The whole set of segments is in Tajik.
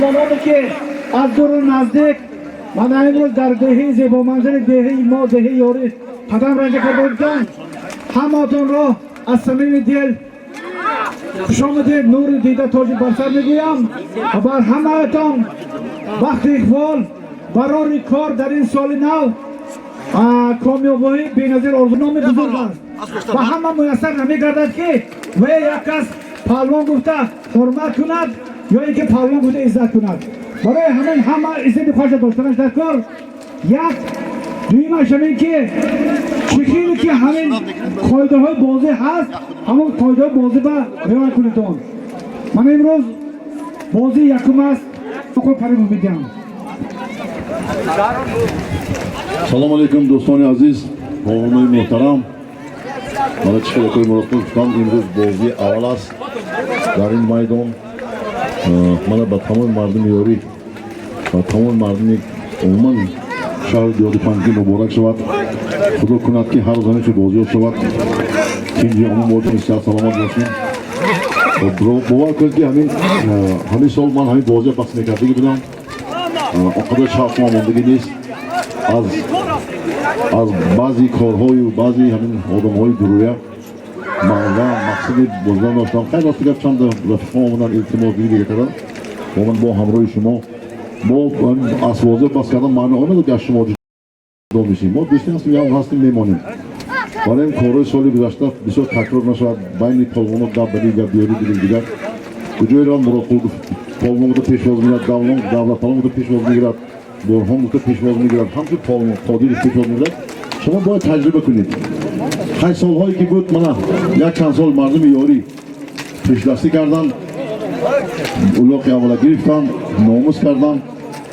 Меҳмононе, ки аз дуру наздик мана имрӯз дар деҳаи зебоманзари деҳаи мо, деҳаи Ёрӣ, қадам ранҷа карда буданд, ҳамаатонро аз самими дил хушомадед, нури дида, тоҷи барсар мегӯям ва бар ҳамаатон бахти иқбол, барори кор, дар ин соли нав комёбиҳои беназир орзу. Номи бузург аст ва ҳама муяссар намегардад, ки вай як кас паҳлвон гуфта ҳурмат кунад ё ин ки паҳлвон гуфта иззат кунад. Барои ҳамин ҳама иззати худша доштанаш дар кор. Як дуюмаш ҳамин, ки чӣ хеле ки ҳамин қоидаҳои бозӣ ҳаст, ҳамон қоидаҳои бозӣ ба риоя кунедон. Мана имрӯз бозии якум аст. Каримов медиҳам. Салом алейкум, дӯстони азиз, ҳовонои муҳтарам. Мана, чӣ хеле Муродқул гуфтам, имрӯз бозии аввал аст дар ин майдон. Мана, ба тамоми мардуми Ёрӣ ва тамоми мардуми умуман шаҳри диёри Панҷакент муборак шавад. Худо кунад, ки ҳар рӯз ҳамин бозиҳо шавад, тинҷи омон бошем, сиҳат саломат бошем. Бовар кунед, ки ҳамин сол ман ҳамин бозия бас мекардагӣ будам, он қадар шавқма мондагӣ нест. Аз баъзи корҳою баъзи ҳамин одамҳои дуруя ва мақсади бозидан доштам. Хайр, рости гап, чанд рафиқҳо омадан, илтимос дига кардан, омад бо ҳамроҳи шумо мо асбозия бас кардан маъно омад, ки аз шумо ҷудо мешем. Мо дӯсти ҳастем, як ҳастем, мемонем. Барои ин корҳои соли гузашта бисёр такрор нашавад, байни полвоно гап ба дигар биёри дигар дигар. Куҷое равад, Муродқул гуфт, полвон гуфта пешвоз мегирад, Давлат палвон гуфта пешвоз мегирад, Бурҳон гуфта пешвоз мегирад, ҳамчун полвон Қодир пешвоз мегирад. Шумо бояд таҷриба кунед. Ҳай, солҳое ки буд, мана як чанд сол мардуми Ёрӣ пешдастӣ карданд, улоқи аввала гирифтанд, номус карданд.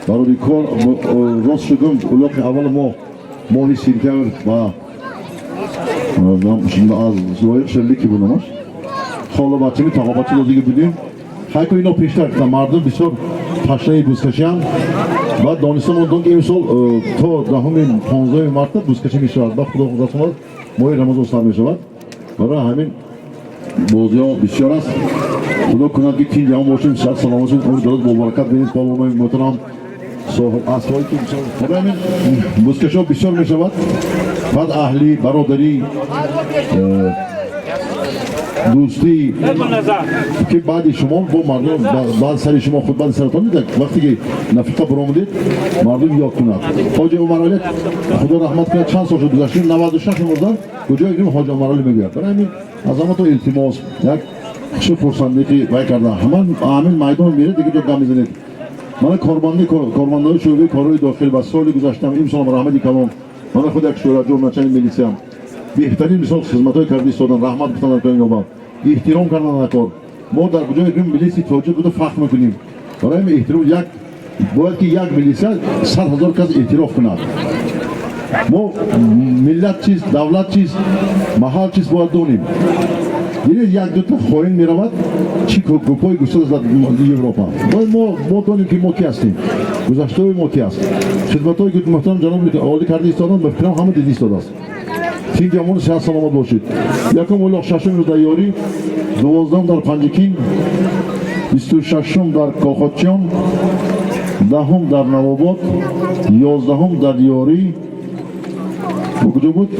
Барои кор рост шудум, улоқи аввала мо моҳи сентябр ба аз лоиқ шерлики буд номаш, хола бачами тағобача додиги будем. Хайко ино пештар карданд, мардум бисёр ташнаи бузкашианд. Баъд дониста мондон, ки имсол то 10-уми, 15-уми марта бузкашӣ мешавад, ба Худо расонад, моҳи Рамазон сар мешавад. Барои ҳамин бозиҳо бисёр аст. Худо кунад, ки тинҷ ҷаҳон бошем, сиҳат саломат бошем, умри дароз, бобаракат бинед. Полвонои муҳтарам, асбҳое ки барои ҳамин бузкашиҳо бисёр мешавад. Баъд аҳлӣ, бародарӣ, дӯстӣ, ки баъди шумо бо мардум, баъд сари шумо, худ баъди саратон дида, вақте ки нафиқа баромадед, мардум ёд кунад. Ҳоҷи Умаралӣ, Худо раҳмат кунад, чанд сол шуд гузаштем, 96 умрда куҷое гирим, Ҳоҷи Умаралӣ мегӯяд. Барои ҳамин аз ҳаматон илтимос, як чӣ хурсандӣ, ки вай карда, ҳамин майдон меред, дига ҷо гап мезанед. Мана, корманди, кормандои шӯъбаи корҳои дохил ба соли гузаштам, имсолам раҳмати калон. Мана, худ як шӯраҷон, начальник милисиям, беҳтарин мисол хизматҳое карда истодан, раҳмат гуфтан дар ин, эҳтиром кардан дар кор. Мо дар куҷое кунем, милиси тоҷик буда фахр мекунем. Барои ҳамин эҳтиром як бояд, ки як милиса 100 000 кас эътироф кунад. Мо миллат чист, давлат чист, маҳал чист, бояд донем. Дидед, як дута хоин меравад, чӣ гупҳои густар дар Европа. Бояд мо донем, ки мо ки ҳастем, гузаштаҳои мо ки аст, хизматҳое ки муҳтарам ҷаноби олӣ карда истодан, ба фикрам, ҳама дида истодааст. Тинҷ амон, сиҳат саломат бошед. Якум улоқ шашум дар Ёрӣ, 12-ум дар Панҷакент, 26-ум дар Колхотчиён, 10-ум дар Навобод, 11-ум дар Ёрӣ. Куҷо буд?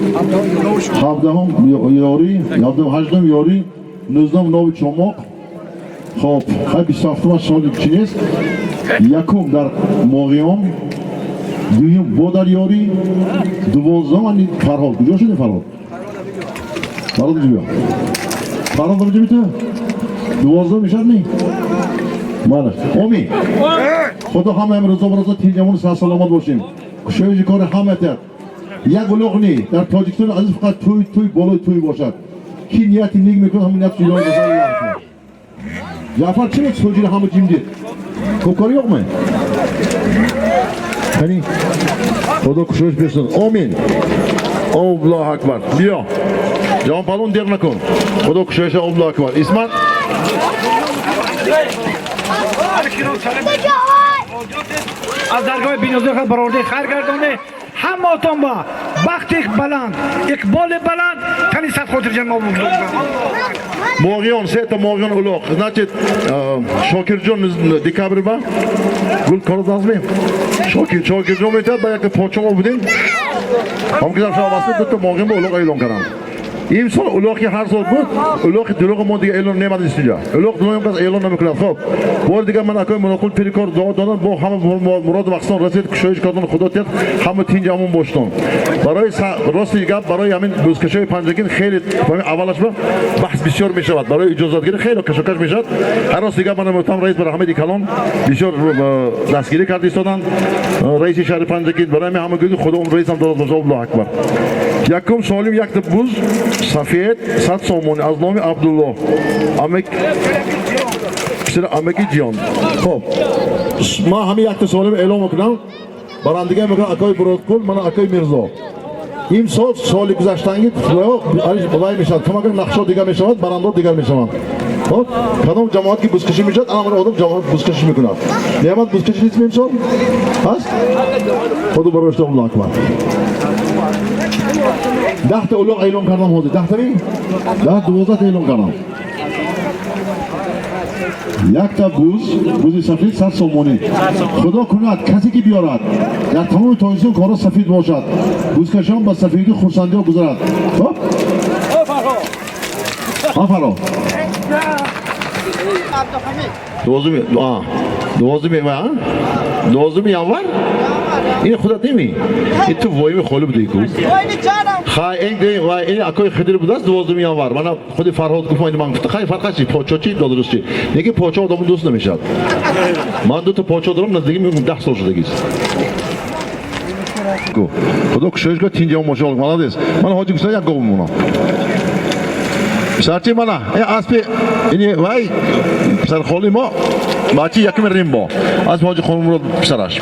17-ум Ёрӣ, 18-ум Ёрӣ, 19-ум Нови Чомоқ. Хоб, хай, 27-умаш соли чӣ нест. Якум дар Моғиён, дуюм бо дар Ёрӣ, 12-ум ани Фарҳод. Куҷо шуди, Фарҳод? Фарҳод инҷо биё. Фарҳод инҷо биту? 12 мешад ми? Мана, омин. Худо ҳамаям рӯзо бароза, тинҷамон, сиҳат саломат бошем. Кушоиши кори ҳама тиҳад. Як улоқ ни дар Тоҷикистони азиз, фақат тӯй, тӯй болои тӯй бошад. Ки нияти ник мекунад, ҳамон нияташ илоҳи. Ҷаъфар, чӣ соҷири ҳама ҷим дид? Кӯкори yo'qmi? Qani? Худо кушоиш bersin. Омин. Аллоҳу акбар. Биё. Ҷавон палвон, дер накун. Худо кушоиш. Аллоҳу акбар. Исмат. Аз даргоҳи бинозир баровардаи хайр гардонӣ. Ҳамаотон ба бахти баланд, иқболи баланд. Тани сад хотирҷам. Моғиён, сета моғиён улоқ. Значит, Шокирҷон декабр ба гул кордазми. Шокирҷон метад ба як почо мо будем. Ҳам кизам шаваси дута моғиён ба улоқ эълон кардам. Имсол улоқи ҳар сол буд, улоқи дурӯғи мо дига эълон немад инҷа. Улоқ дурӯғ кас эълон намекунад. Хоб. Бор дига ман акои Муроқул пирикор дуо додам, бо ҳама мурод мақсадон расид, кушоиш кардон Худо тиҳад, ҳама тинҷ амон боштон. Барои рости гап, барои ҳамин бузкашои Панҷакент хеле аввалаш ба баҳс бисёр мешавад. Барои иҷозатгирӣ хеле кашокаш мешавад. Ҳар рости гап ман муҳтарам раис Бараҳмади калон бисёр дастгирӣ карда истоданд. Раиси шаҳри Панҷакент барои ҳамин ҳама гӯяд Худо раисам дорад бошад, Аллоҳу акбар. Якум солим якта буз сафед 100 сомонӣ аз номи Абдулло. Амак писари амаки ҷиён. Хоб, ман ҳамин якта солим эълон мекунам. Барандага мекунам акои Буродқул, мана акои Мирзо. Имсол соли гузаштанги вай мешавад, камакак нақшо дигар мешавад, барандо дигар мешаванд. Хоб, кадом ҷамоат ки бузкашӣ мешавад, ана одам ҷамоат бузкашӣ мекунад. Неъмат бузкашӣ нест имсол? Ҳаст? Худо барои шумо, Аллоҳу акбар. 10 та улоқ эълон кардам ҳозир. 10 та ми? 10, 12 та эълон кардам. Якта буз, бузи сафед 100 сомонӣ. Худо кунад касе ки биёрад дар тамоми Тоҷикистон корҳо сафед бошад. Бузкашон ба сафедӣ хурсандиҳо гузарад. Хоб? Афаро. 12-уми, 12-уми, 12-уми январ? Ин худат неми? Ин ту воими холи буди ку. Хай, ин вай ин акои Хидир будааст 12-уми январ. Мана худи Фарҳод гуфт, ман гуфта, хай фарқаш чи? Почо чи, додруст чи? Неки почо одаму дӯст намешавад. Ман ду та почо дорам, наздики 10 сол шудагист. Худо кушоиш кунад, тинҷ ҳам бошад, молодец. Мана ҳоҷи гуфта як гов мемонам. Писарчи мана, ин аспи ини вай писархоли мо бачи якуми Римбо. Асп ҳоҷи Хонмурод писараш.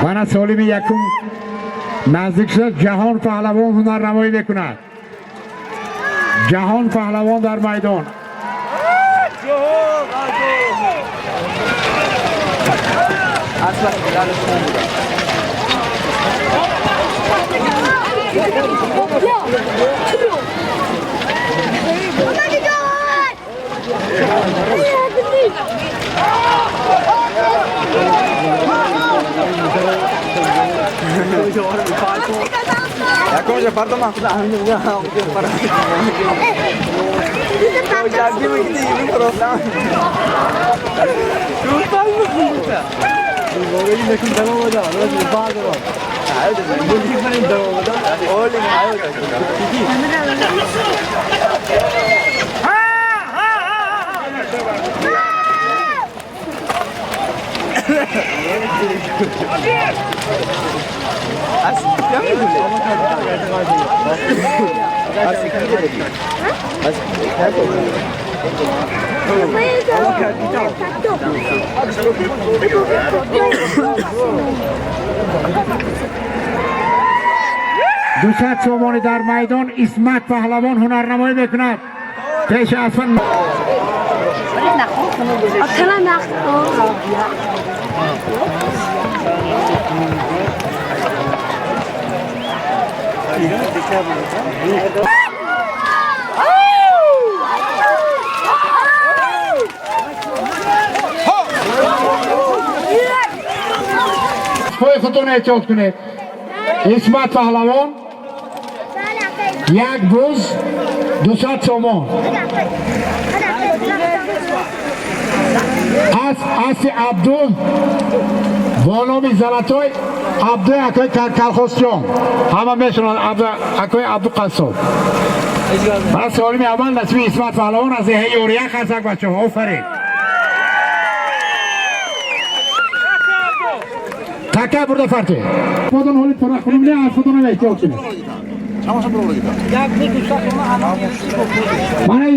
Мана солими якум наздик шуд, Ҷаҳон Паҳлавон ҳунарнамоӣ мекунад. Ҷаҳон Паҳлавон дар майдон. 200 сомонӣ дар майдон Исмат Паҳлавон ҳунарнамоӣ мекунад. Пеш аз пои худтон эҳтиёт кунед. Исмат Паҳлавон як буз 200 сомон. Аси Абду бо номи Залатой Абду акои Калхозҷон. Ҳама мешунанд акои Абду Қассоб. Мана солими аввал насиби Исмат Паҳлавон аз деҳаи Ёрия. Қасак бачаҳо, офарин. Така бурда фарте. Худон ҳоли пора хунум не, аз худон эҳтиёт кунед. Мана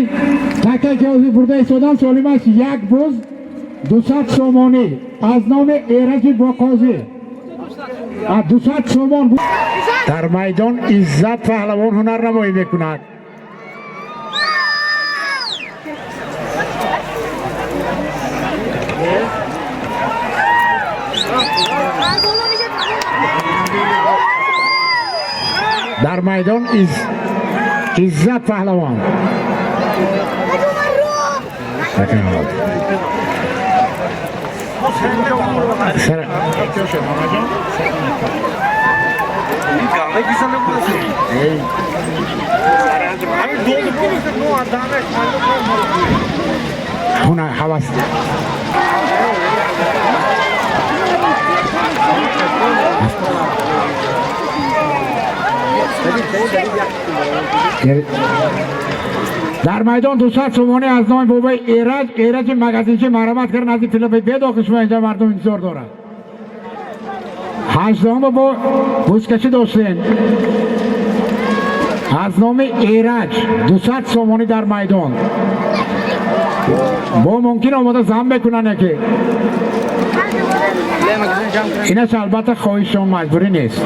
така ки ҳозир бурда истодан солим аст, як буз 200 сомонӣ аз номи Эраҷи Боқозӣ. 200 сомон. Дар майдон Иззат паҳлавон ҳунарнамоӣ мекунад. Дар майдон Иззат паҳлавон. ҳунар ҳавас. Дар майдон 200 сомонӣ аз номи бобои Эраҷ, Эраҷи магазинчи марҳамат кард назди филипи бедохи шумо инҷа мардум интизор дорад. Ҳаждаҳума бо бузкашӣ доштем. Аз номи Эраҷ 200 сомонӣ дар майдон. Бо мумкин омода зам мекунанд яке. Инаш албатта хоҳишшон маҷбурӣ нест.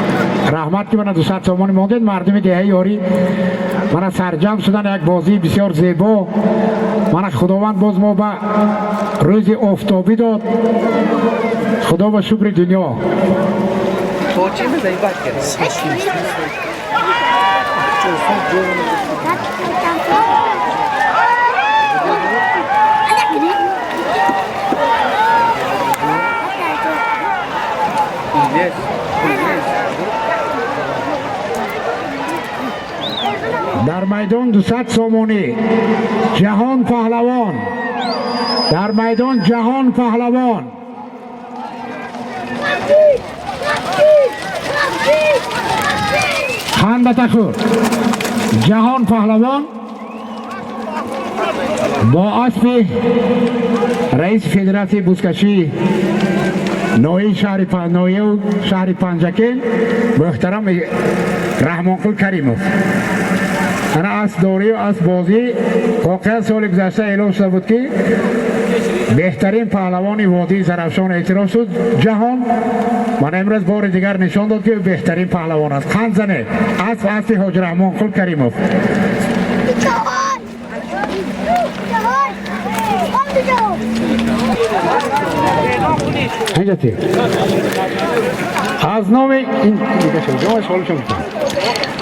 Раҳмат ки мана 200 сомонӣ мондед. Мардуми деҳаи Ёрӣ мана сарҷамъ шудан, як бозии бисёр зебо. Мана Худованд боз мо ба рӯзи офтобӣ дод. Худо ба шукри дунё. Дар майдон 200 сомонӣ Ҷаҳон паҳлавон. Дар майдон Ҷаҳон паҳлавон. Хандатахӯр Ҷаҳон паҳлавон бо аспи раиси федератсияи бузкашӣ ноҳияи шаҳри Панҷакент муҳтарам Раҳмонқул Каримов. Ана аспдорию аспбозӣ воқеан соли гузашта эълон шуда буд, ки беҳтарин паҳлавони водии Зарафшон эътироф шуд Ҷаҳон. Мана имрӯз бори дигар нишон дод, ки беҳтарин паҳлавон аст. Қанд зане, асп аспи Ҳоҷи Раҳмонқул Каримов. Аз номи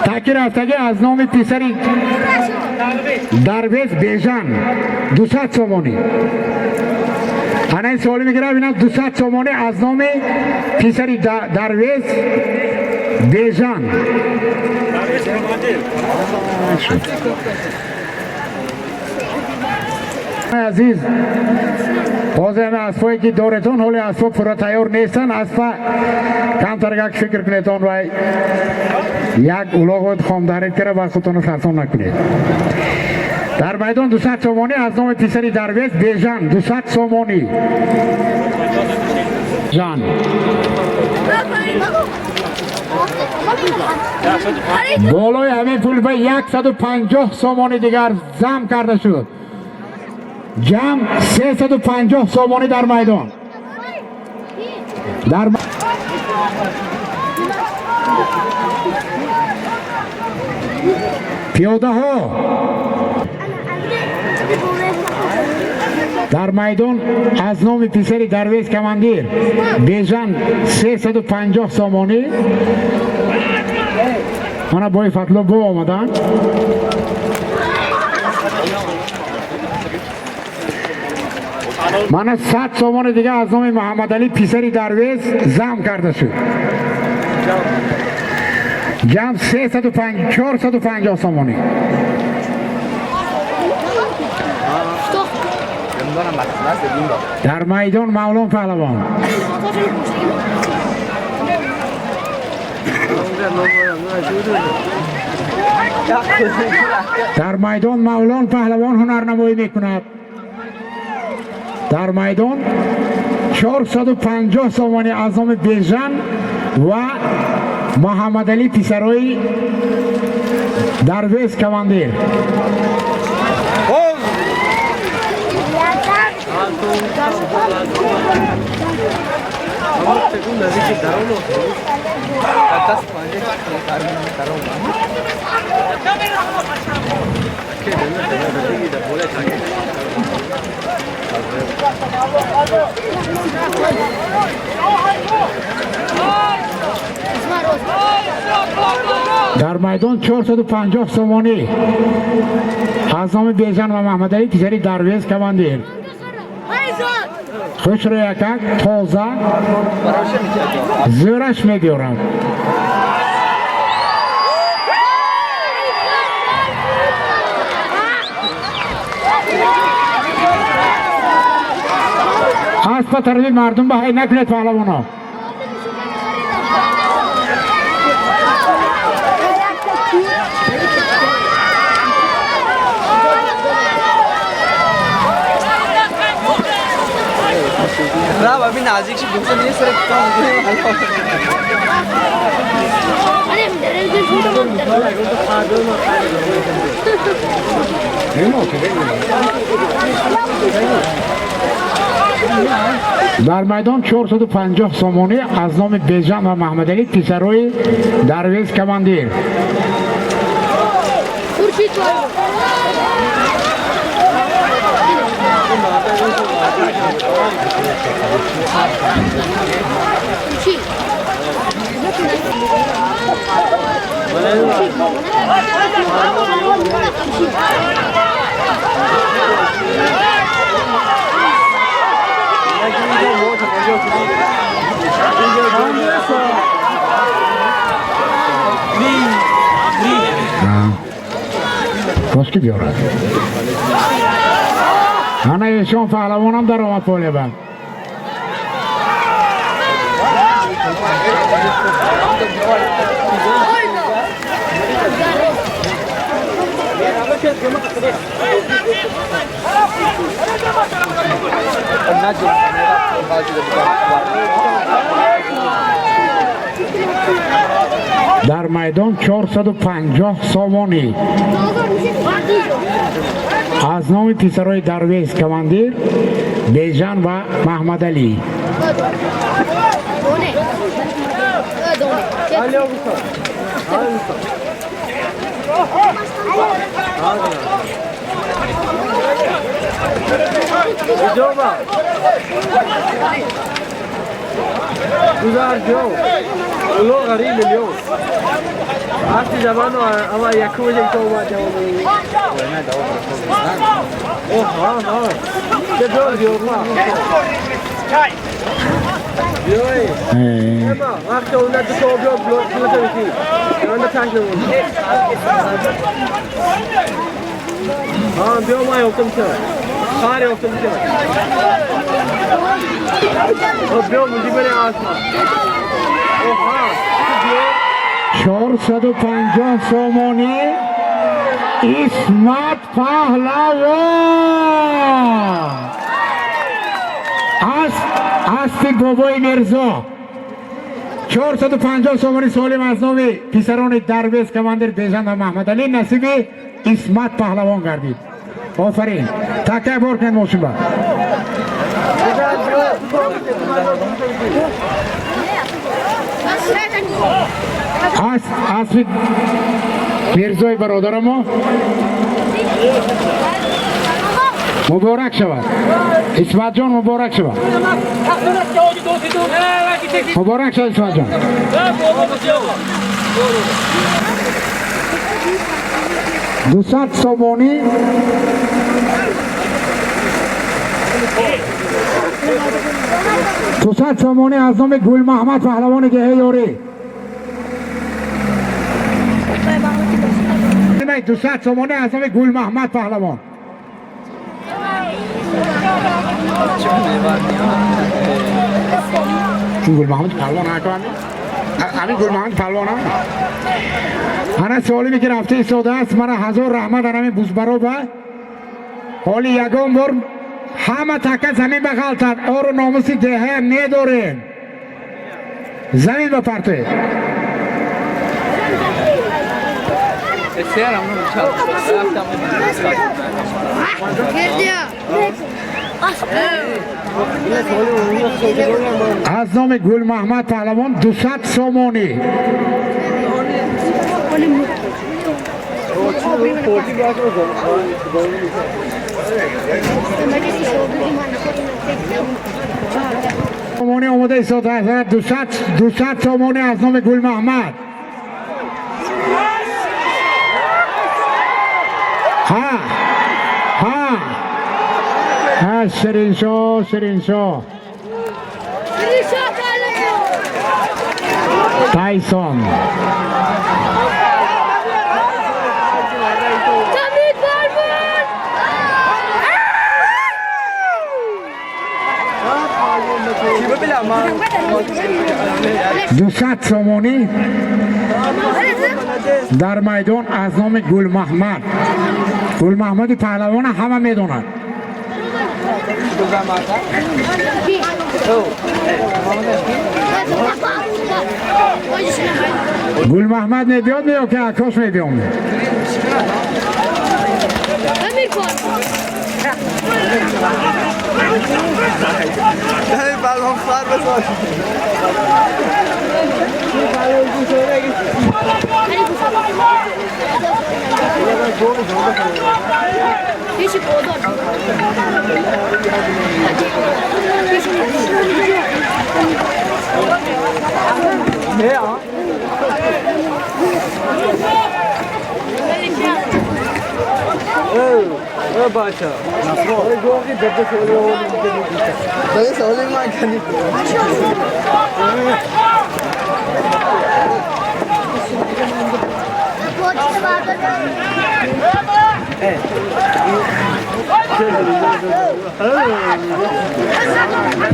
таки рафтагӣ аз номи писари Дарвез Бежан 200 сомонӣ. Ана ин суолӣ мегирам, инам 200 сомонӣ аз номи писари Дарвез Бежан. Азиз, ҳозир ҳама аспҳое ки доретон, ҳоли аспҳо пурра тайёр нестанд. Аспа камтар як фикр кунедон вай як улоғ хомдарид кара ба худтонро сарсон накунед. Дар майдон 200 сомонӣ аз номи писари Дарвез Бежан 200 сомонӣ. Жан. Болои ҳамин пул ба 150 сомонӣ дигар зам карда шуд. Ҷамъ 350 сомонӣ дар майдон. Дар пиёдаҳо дар майдон аз номи писари Дарвез командир Бежан 350 сомонӣ. Мана бои Фатло бо омаданд. Мана 100 сомони дига аз номи Муҳаммадалӣ писари Дарвез зам карда шуд. Ҷамъ 450 сомонӣ. Дар майдон Мавлон паҳлавон. Дар майдон Мавлон паҳлавон ҳунарнамоӣ мекунад. Дар майдон 450 сомонӣ аз номи Бежан ва Муҳаммадалӣ, писарои Дарвез командир. Дар майдон 450 сомонӣ аз номи Бежан ва Маҳмадалӣ, писари Дарвез командир. Хушрӯякак, тоза, зӯраш мебиёрад. Асп ба тарафи мардум ба ҳай накунед, паҳлавоно. अभी नाजिक से दूसरे नहीं सर। Дар майдон 450 сомонӣ аз номи Бежан ва Маҳмадалӣ, писарои Дарвез командир. Боз ки биёрад? Ана эшон паҳлавонам даромад полеба. Дар майдон 450 сомонӣ аз номи писарои Дарвез командир Бежан ва Маҳмадалӣ. 450 сомонӣ, Исмат паҳлавон, аспи бобои Мирзо. 450 сомонӣ солим аз номи писарони Дарвез командир Бежан ва Маҳмадалӣ насиби Исмат паҳлавон гардид. Офарин, такай бор кунед мошинба. Аспи Мирзои бародарамо муборак шавад. Исматҷон, муборак шавад, муборак шавад, Исматҷон. 200 сомонӣ 200 сомонӣ аз номи Гулмаҳмад паҳлавони деҳаи Ёрӣ. 200 сомонӣ аз номи Гулмаҳмад паҳлавон. Ин Гулмаҳмад паҳлавон ҳамин Гулмаҳмад паҳлавон ана солиме ки рафта истодааст. Мана, ҳазор раҳмат ан ҳамин бузбароба. Ҳоли ягон бор ҳама така замин ба ғалтад, ору номуси деҳаям медорем. Замин ба партоед. Аз номи Гулмаҳмад паҳлавон 200 сомонӣ. Сомонӣ омода истодааст. 200 сомонӣ аз номи Гулмаҳмад. Ҳа ҳа ҳа, Шириншоҳ, Шириншоҳ, Тайсон. 200 сомонӣ дар майдон аз номи Гулмаҳмад. Гулмаҳмади паҳлавона ҳама медонад. Гулмаҳмад мебиёд ё ки акош мебиём?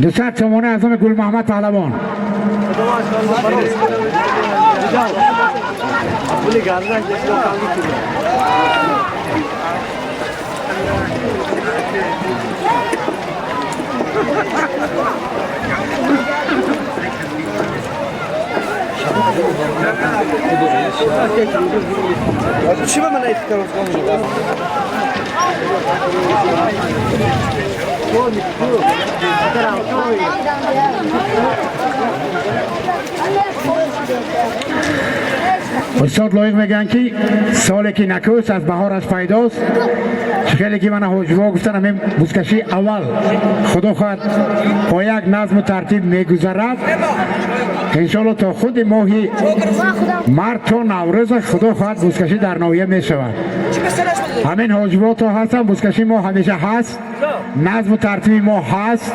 200 сомонӣ аз номи Гулмаҳмад паҳлавон. Устод Лоиқ мегӯянд, ки соле ки накӯст, аз баҳораш пайдост. Хеле ки мана ҳоҷиҳо гуфтан, ҳамин бузкашии аввал худо хоҳад бо як назму тартиб мегузарад. Иншоалло то худи моҳи март, то Наврӯза, худо хоҳад, бузкашӣ дар ноҳия мешавад. Ҳамин ҳоҷиҳо то ҳастанд, бузкашии мо ҳамеша ҳаст, назму тартиби мо ҳаст.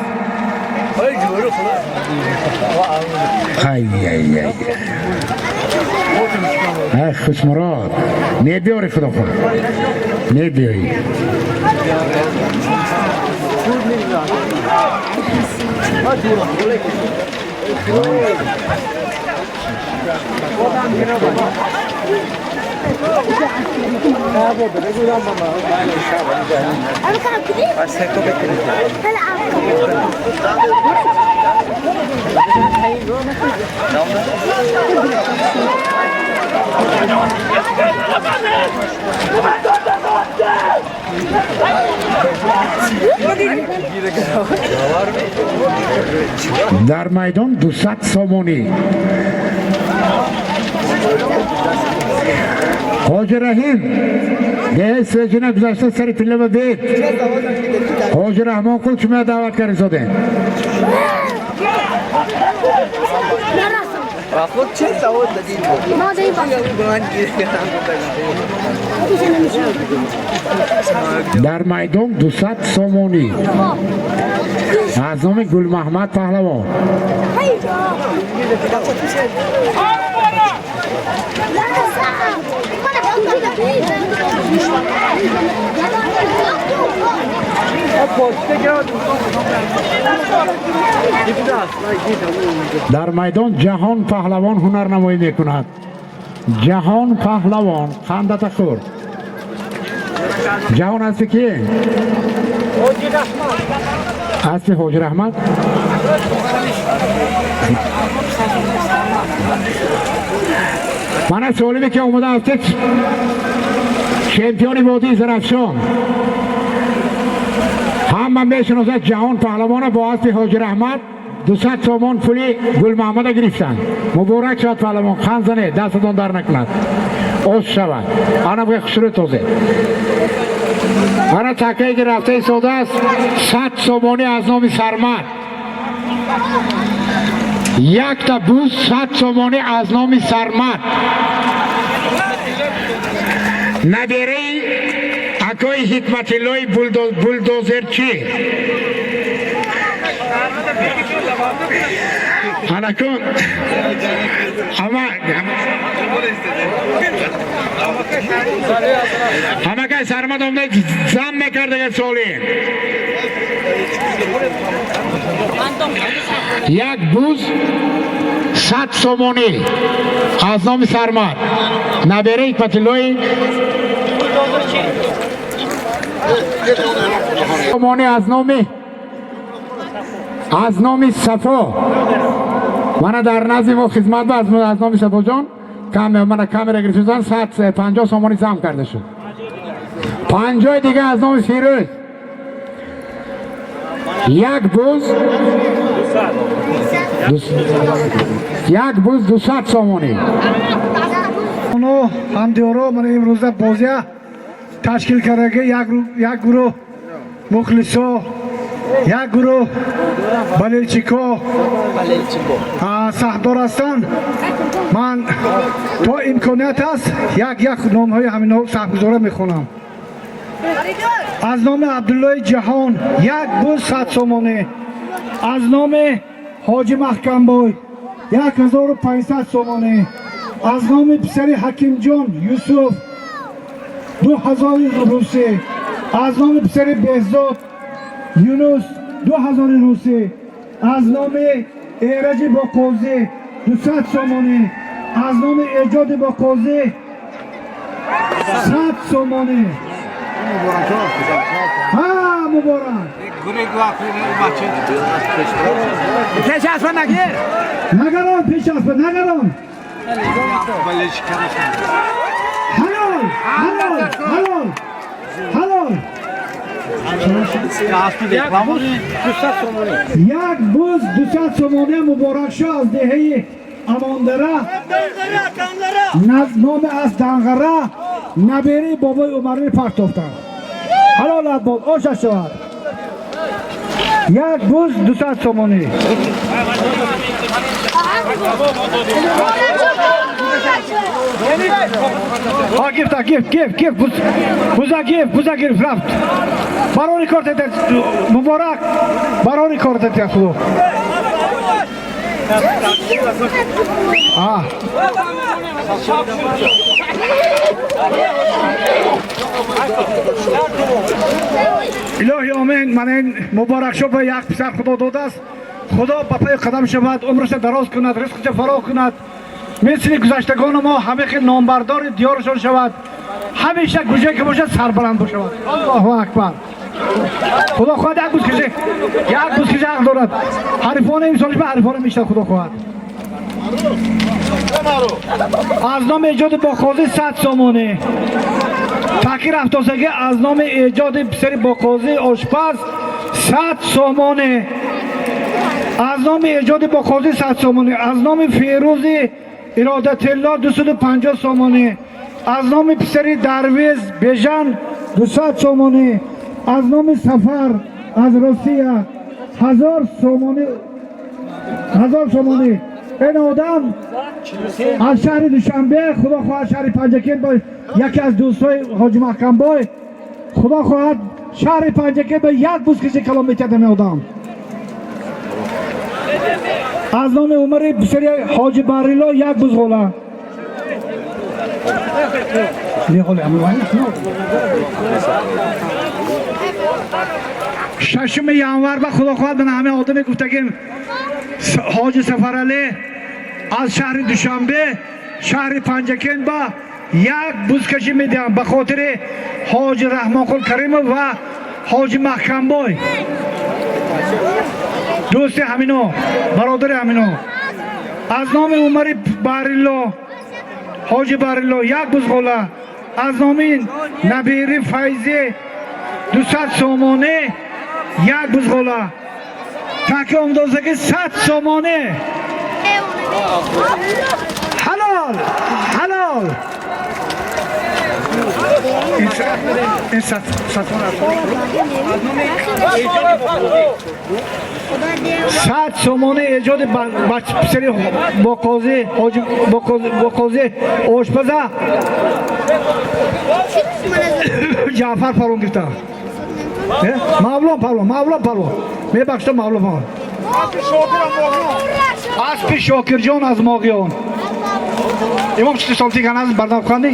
Ай ай ай ай, Хушмурод, мебиёри, худо хоҳад, мебиёӣ. Дар майдон 200 сомонӣ. Ҳоҷи Раҳим деҳаи Свечина гузашта сари тиллава бед. Ҳоҷи Раҳмонқул шумо даъват кардисодем. Дар майдон 200 сомонӣ аз номи Гулмаҳмад паҳлавон. Дар майдон Ҷаҳон паҳлавон ҳунарнамоӣ мекунад. Ҷаҳон паҳлавон, қандата хӯр. Ҷаҳон аспи ки? Аспи Ҳоҷи Раҳмат. Мана. Мана солиме ки омода ҳастед, чемпиони водии Зарафшон, ҳама мешиносад, Ҷаҳон паҳлавона бо аспи Ҳоҷи Раҳмат 200 сомон пули Гулмаҳмада гирифтанд. Муборак шавад, паҳлавон, қан занед, дастатон дар накунад, ош шавад. Ана буга хушрӯ тозе. Ана такае ки рафта истодааст, 100 сомонӣ аз номи Сармад, якта буз 100 сомонӣ аз номи Сармад, набераи акои Ҳикматиллои булдозерчӣ. Анакун ама ҳамакай Сармад омда зам мекардага соли як буз 100 сомонӣ аз номи Сармад, набераи Ҳикматиллои сомонӣ аз номи Сафо. Мана дар назди мо хизмат ба аз номи Сафоҷон мана камера гирифтан, 150 сомонӣ зам карда шуд. 50-и дига аз номи Фирӯз, як буз, як буз 200 сомонӣ. Оно ҳамдиёро, мана имрӯза бозия ташкил кардаги як гурӯҳ мухлисо, як гурӯҳ болельщико саҳмдор ҳастанд. Ман то имконият аст як як номҳои ҳамино саҳмгузора мехонам. Аз номи Абдуллои Ҷаҳон як буз 100 сомонӣ, аз номи Ҳоҷи Маҳкамбой 1500 сомонӣ, аз номи писари Ҳакимҷон Юсуф 2000 русӣ, аз номи писари Беҳзод Юнус 2000 русӣ, аз номи Эраҷи Боқозӣ 200 сомонӣ, аз номи Эҷоди Боқозӣ 100 сомонӣ. Ҳа, муборак. Пеш аспа нагир. Нагарон, пеш аспа нагарон. Ҳалол, ҳалол, ҳалол, ҳалол. Як буз 200 сомонӣ, муборакшо аз деҳаи Амондара, номи аз Данғара, набераи бобои Умарӣ партофтанд. Ҳалолат бод, оша шавад. Як буз 200 сомонӣ. Ҳа, гирифта, гирифт, гирифт, гирифт, буза гирифт, буза гирифт, рафт. Барори кор тета, муборак, барори кор тета, худо. А. Илоҳи омин, ман ин муборакшо ба як писар худо додааст. Худо ба пайи қадам шавад, умрша дароз кунад, ризқша фароғ кунад. Мисли гузаштагони мо ҳама хел номбардори диёрашон шавад. Ҳамеша куҷое ки бошад сарбаланд бошавад. Аллоҳу акбар. Худо хоҳад як бузкаши, як бузкаши ҳақ дорад. Ҳарифони имсолиш ба ҳарифони мешавад, худо хоҳад. Аз номи Эҷоди Боқозӣ 100 сомонӣ. Таки рафтосагӣ аз номи Эҷоди писари Боқозӣ ошпаз 100 сомонӣ. Аз номи Эҷоди Боқозӣ 100 сомонӣ. Аз номи Ферӯзи Иродатилло 250 сомонӣ. Аз номи писари Дарвиз Бежан 200 сомонӣ. Аз номи Сафар аз Русия 1000 сомонӣ, 1000 сомонӣ. Ин одам аз шаҳри Душанбе, худо хоҳад шаҳри Панҷакент ба яке аз дӯстҳои Ҳоҷи Маҳкамбой, худо хоҳад шаҳри Панҷакент ба як бузкаши калом метиҳад ҳамин одам. Аз номи Умари писари Ҳоҷи Барило як бузғола. Шашуми январ ба худо хоҳад ман ҳамин одаме гуфтагим Ҳоҷи Сафаралӣ аз шаҳри Душанбе шаҳри Панҷакент ба як бузкашӣ медиҳам ба хотири Ҳоҷи Раҳмонқул Каримов ва Ҳоҷи Маҳкамбой, дӯсти ҳамино, бародари ҳамино. Аз номи Умари Барилло Ҳоҷи Барилло як бузғола, аз номи Набири Файзӣ 200 сомонӣ як бузғола, таки омдозагӣ 100 сомонӣ. Ҳалол, ҳалол. Ин 100 сомонӣ эҷоди писари Боқозӣ, ҳоҷи Боқозӣ ошпаза Ҷаъфар палвон гирифта. Мавлон палвон, Мавлон палвон, мебахшед, Мавлон палвон. Аспи Шокирҷон аз Моғиён. Имом чӣ солти ганаз бардам ханди?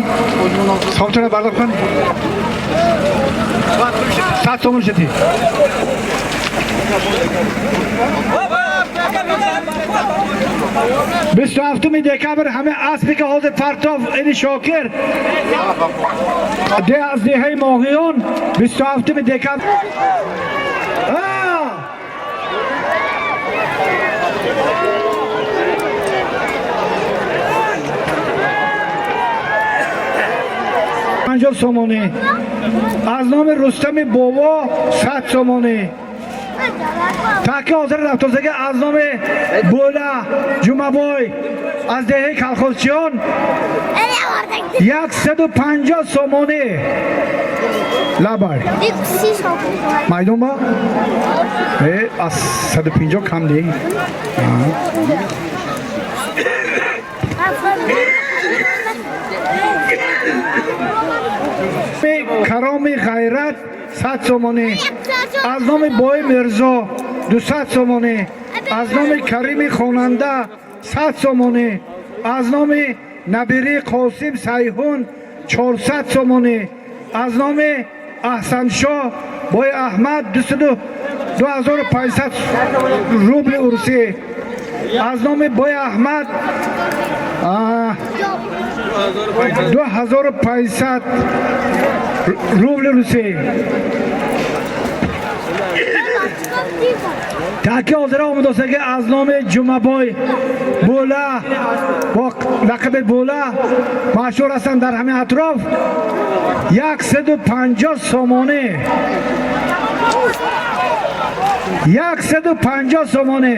Солтира бардам ханди? 100 сомон шуди. 27 декабр ҳама аспи ки ҳозир партов ини Шокир де аз деҳаи Моғиён 27 декабр. 50 сомонӣ, аз номи Рустами Бобо 100 сомонӣ. Таки ҳозир рафтозагӣ аз номи Бӯла Ҷумабой аз деҳаи Калхозчиён 150 сомонӣ. Лабай майдон ба аз 150 кам не. Кароми Ғайрат 100 сомонӣ, аз номи Бои Мирзо 200 сомонӣ, аз номи Карими Хонанда 100 сомонӣ, аз номи Набири Қосим Сайҳун 400 сомонӣ, аз номи Аҳсаншоҳ Бои Аҳмад 2500 рубли урусӣ, аз номи Бои Аҳмад 2500 рубли русӣ. Таки ҳозира омадостагӣ аз номи Ҷумабой Бӯла бо лақаби Бӯла машҳур ҳастанд дар ҳамин атроф 150 сомонӣ, 150 сомонӣ.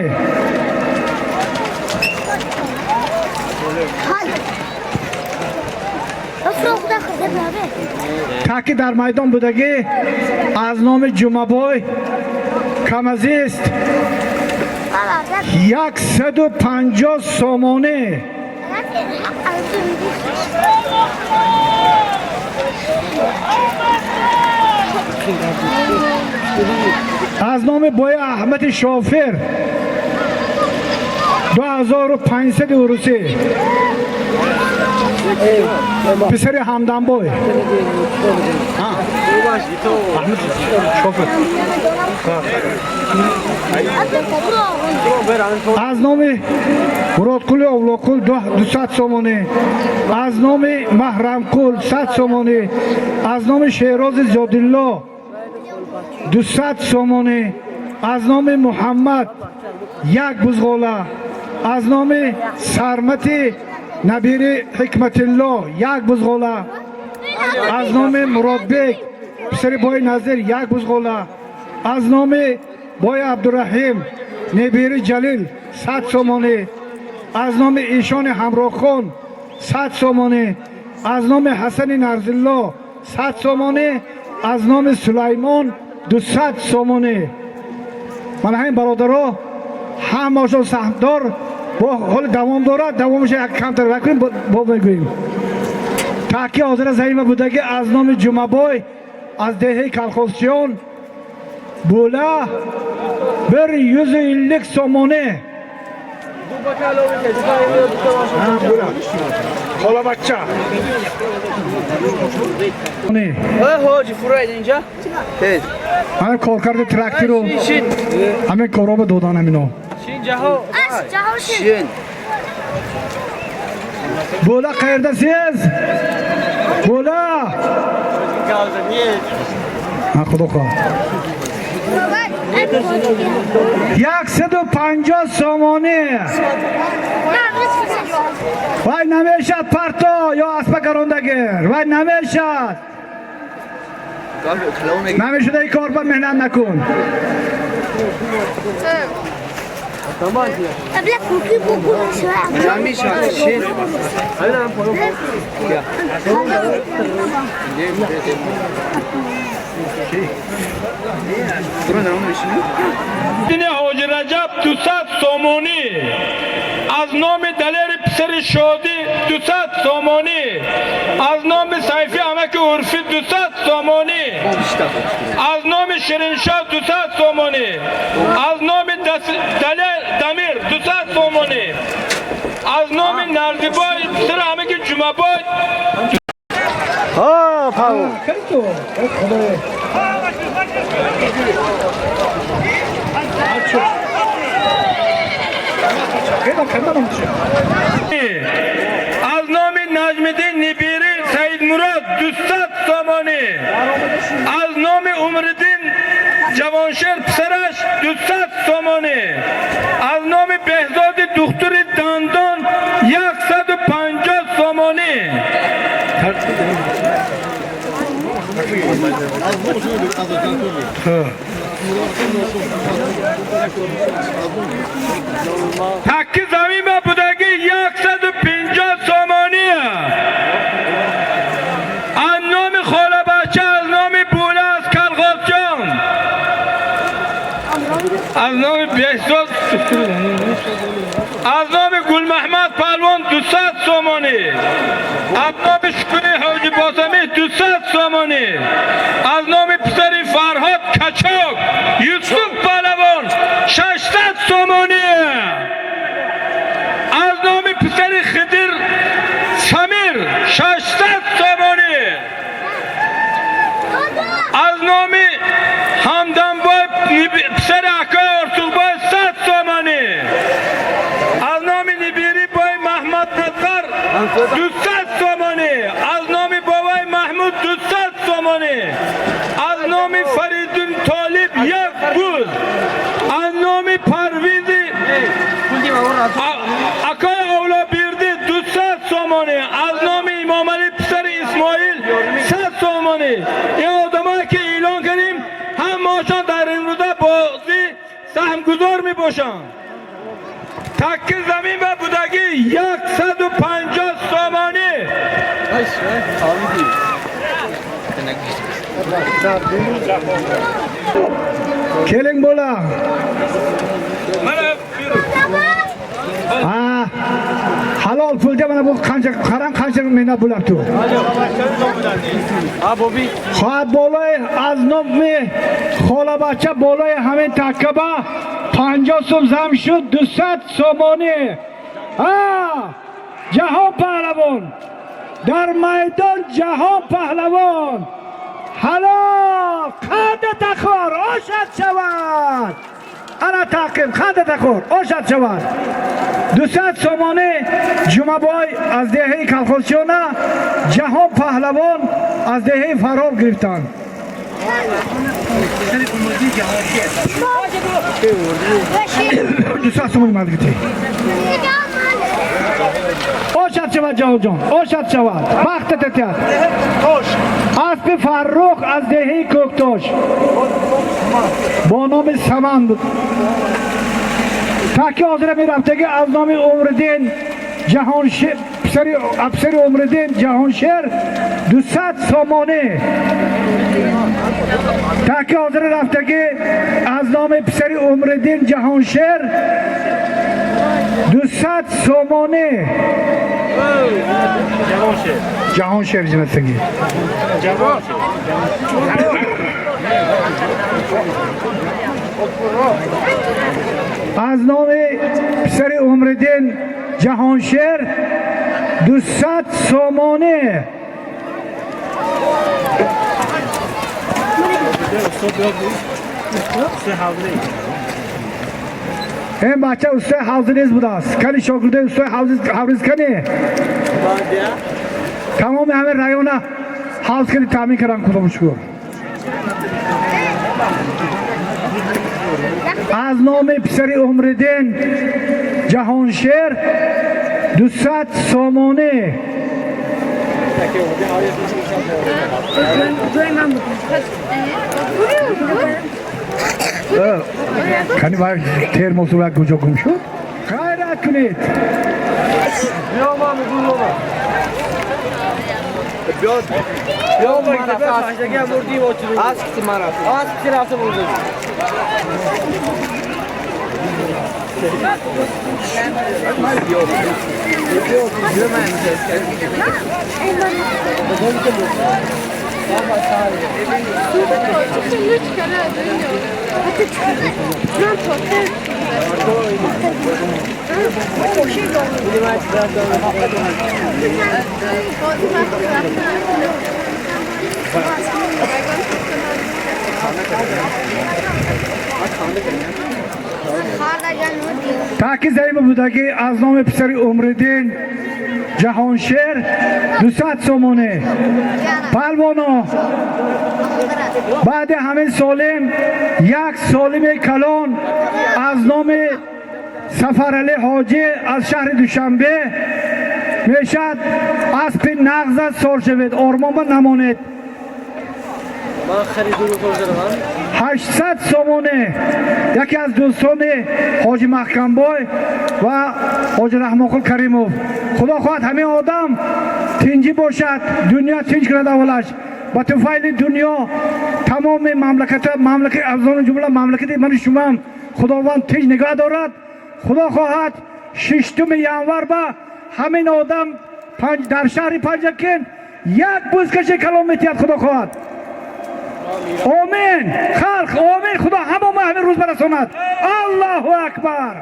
Таки дар майдон будагӣ аз номи Ҷумабой Камазист 150 сомонӣ. Аз номи Бои Аҳмади Шофир 2500 урусӣ, писари Ҳамдамбой. Аҳмад Шофир. Аз номи Муродқули Овлоқул 200 сомонӣ, аз номи Маҳрамқул 100 сомонӣ, аз номи Шерози Зиёдилло 200 сомонӣ, аз номи Муҳаммад як бузғола, аз номи Сармати Набири Ҳикматилло як бузғола, аз номи Муродбек писари Бои Назир як бузғола, аз номи Бои Абдураҳим Небири Ҷалил 100 сомонӣ, аз номи Ишони Ҳамроҳхон 100 сомонӣ, аз номи Ҳасани Нарзилло 100 сомонӣ, аз номи Сулаймон 200 сомонӣ. Мана ҳамин бародаро ҳамашон саҳмдор бо ҳоли давом дорад, давомаша як камтар вакунем, бо мегӯем. Таки ҳозира заима будагӣ аз номи Ҷумабой аз деҳаи Калхозчиён Бӯла 150 сомонӣ. Холабачча. Ҳамин коркарди трактору ҳамин корҳо додан ҳамино. Бӯла qayerdasiz? Бӯла! Ha, Xudo xohlasa. 150 сомонӣ. Вай намешад, парто ё аспа гарондагир, вай намешад. Намешуда, ин кор ба меҳнат накун. Дини Ҳоҷи Раҷаб 200 сомонӣ, аз номи Далери писари Шодӣ 200 сомонӣ, аз номи Сайфи амаки Урфӣ 200 сомонӣ, аз номи Шириншоҳ 200 сомонӣ, аз номи Далер Дамир 200 сомонӣ, аз номи Нарзибой писари амаки Ҷумабой. Кайто худоё. Аз номи Наҷмиддин Нибирӣ Саидмурод 200 сомонӣ, аз номи Умриддин Ҷавоншер писараш 200 сомонӣ, аз номи Беҳзоди духтури дандон 150 сомонӣ. Такки замин ба будагӣ 150 сомонӣ, аз номи холабача, аз номи Була аз Калхозҷон, аз номи Беҳзод, аз номи Гулмаҳмад палвон 200 сомонӣ, аз номи Шукури Ҳоҷи Босамӣ 200 сомонӣ, аз номи писари Фарҳод Качок Юсуф палавон 600 сомонӣ, аз номи писари Хидир Самир 600 сомонӣ, аз номи Ҳамдамбой писари акои Ортуқбой 100 сомонӣ, аз номи Нибирӣ бой Маҳмад Назар 200 сомонӣ, аз номи бобои Маҳмуд 200 сомонӣ, аз номи Фаридун Толиб як буз, аз номи Парвизи акои Авлобирдӣ 200 сомонӣ, аз номи Имомалӣ писари Исмоил 100 сомонӣ. Ин одамое ки эълон кардем, ҳамаашон дар имрӯза бозӣ саҳмгузор мебошанд. Такки замин ба будагӣ 150 сомонӣ. Келинг, бола. Ha, halol pulga mana bu qancha, qarang, qancha mehnat bo'lyapti. Хоҳад болои аз номи холабача болои ҳамин таккаба 50 сум зам шуд, 200 сомонӣ. Ҳа, Ҷаҳон паҳлавон дар майдон, Ҷаҳон паҳлавон ҳалол қанда тахор ошад шавад. Ана таъқиб, қанда тахор ошад шавад. 200 сомонӣ Ҷумабой аз деҳаи Калхозчиёна, Ҷаҳон паҳлавон аз деҳаи Фарор гирифтанд. 200 сомонӣ мадгитӣ. Ошад шавад, Ҷаҳонҷон, ошад шавад, бахта татиҳад. Аспи Фаррух аз деҳаи Кӯктош бо номи Саманд. Таки ҳозира мерафтагӣ аз номи Умриддин Ҷаҳоншер, писари Умриддин Ҷаҳоншер 200 сомонӣ. Таки ҳозира рафтагӣ аз номи писари Умриддин Ҷаҳоншер 200 сомонӣ. Ҷаҳоншер ҷинасагӣ. Аз номи писари Умриддин Ҷаҳоншер 200 сомонӣ. Ин бача устои ҳавзниз будааст. Кани шогирдои устои ҳавриз кани? Тамоми ҳамин района ҳавз кани таъмин кардан, худо шукр. Аз номи писари Умриддин Ҷаҳоншер 200 сомонӣ. Кани вай термосу вай куҷо гум шуд? Ғайрат кунед. Таки заима будагӣ аз номи писари Умриддин Ҷаҳоншер 200 сомонӣ. Палвоно баъди ҳамин солим як солими калон аз номи Сафаралӣ ҳоҷӣ аз шаҳри Душанбе мешад. Аспи нағза сор шавед, ормонба намонед. 800 сомонӣ яке аз дӯстони ҳоҷи Маҳкамбой ва ҳоҷи Раҳмонқул Каримов. Худо хоҳад ҳамин одам тинҷӣ бошад, дунё тинҷ кунад аввалаш. Ба туфайли дунё тамоми мамлаката, мамлакати аз он ҷумла мамлакати мани шумам Худованд тинҷ нигоҳ дорад. Худо хоҳад 6 январ ба ҳамин одам дар шаҳри Панҷакент як бузкаши калон метиҳад, Худо хоҳад. Омин. Халқ омин. Худо ҳамома ҳамин рӯз барасонад. Аллоҳу акбар.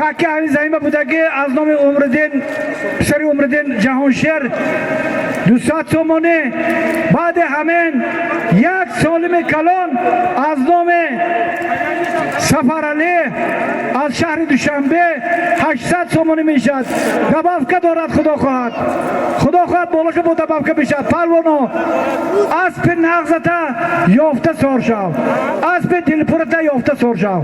Таки ҳамин заима будагӣ аз номи Умриддин, писари Умриддин Ҷаҳоншер 200 сомонӣ. Баъди ҳамин як солими калон аз номи Сафаралӣ аз шаҳри Душанбе 800 сомонӣ мешавад. Добавка дорад, Худо хоҳад. Худо хоҳад болоша бо добавка мешавад. Палвоно аспи нағзата ёфта сор шав, аспи дилпурата ёфта сор шав.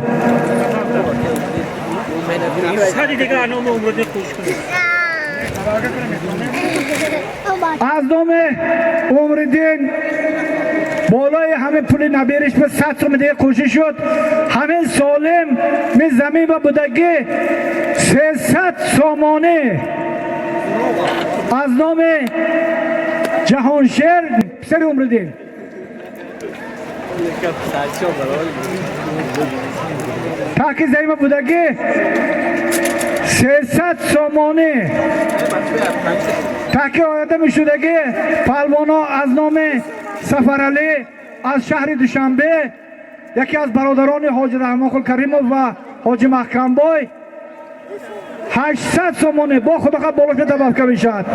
Аз номи Умриддин болои ҳамин пули набериш ба 100 сомон дига кӯшиш шуд. Ҳамин солим ми замин ба будагӣ 300 сомонӣ аз номи Ҷаҳоншер писари Умриддин. Таки заима будагӣ 300 сомонӣ. Таки оянда мешудагӣ палвоно аз номи Сафаралӣ аз шаҳри Душанбе яке аз бародарони ҳоҷи Раҳмонқул Каримов ва ҳоҷи Маҳкамбой 800 сомонӣ бо худо болоша добавка мешавад.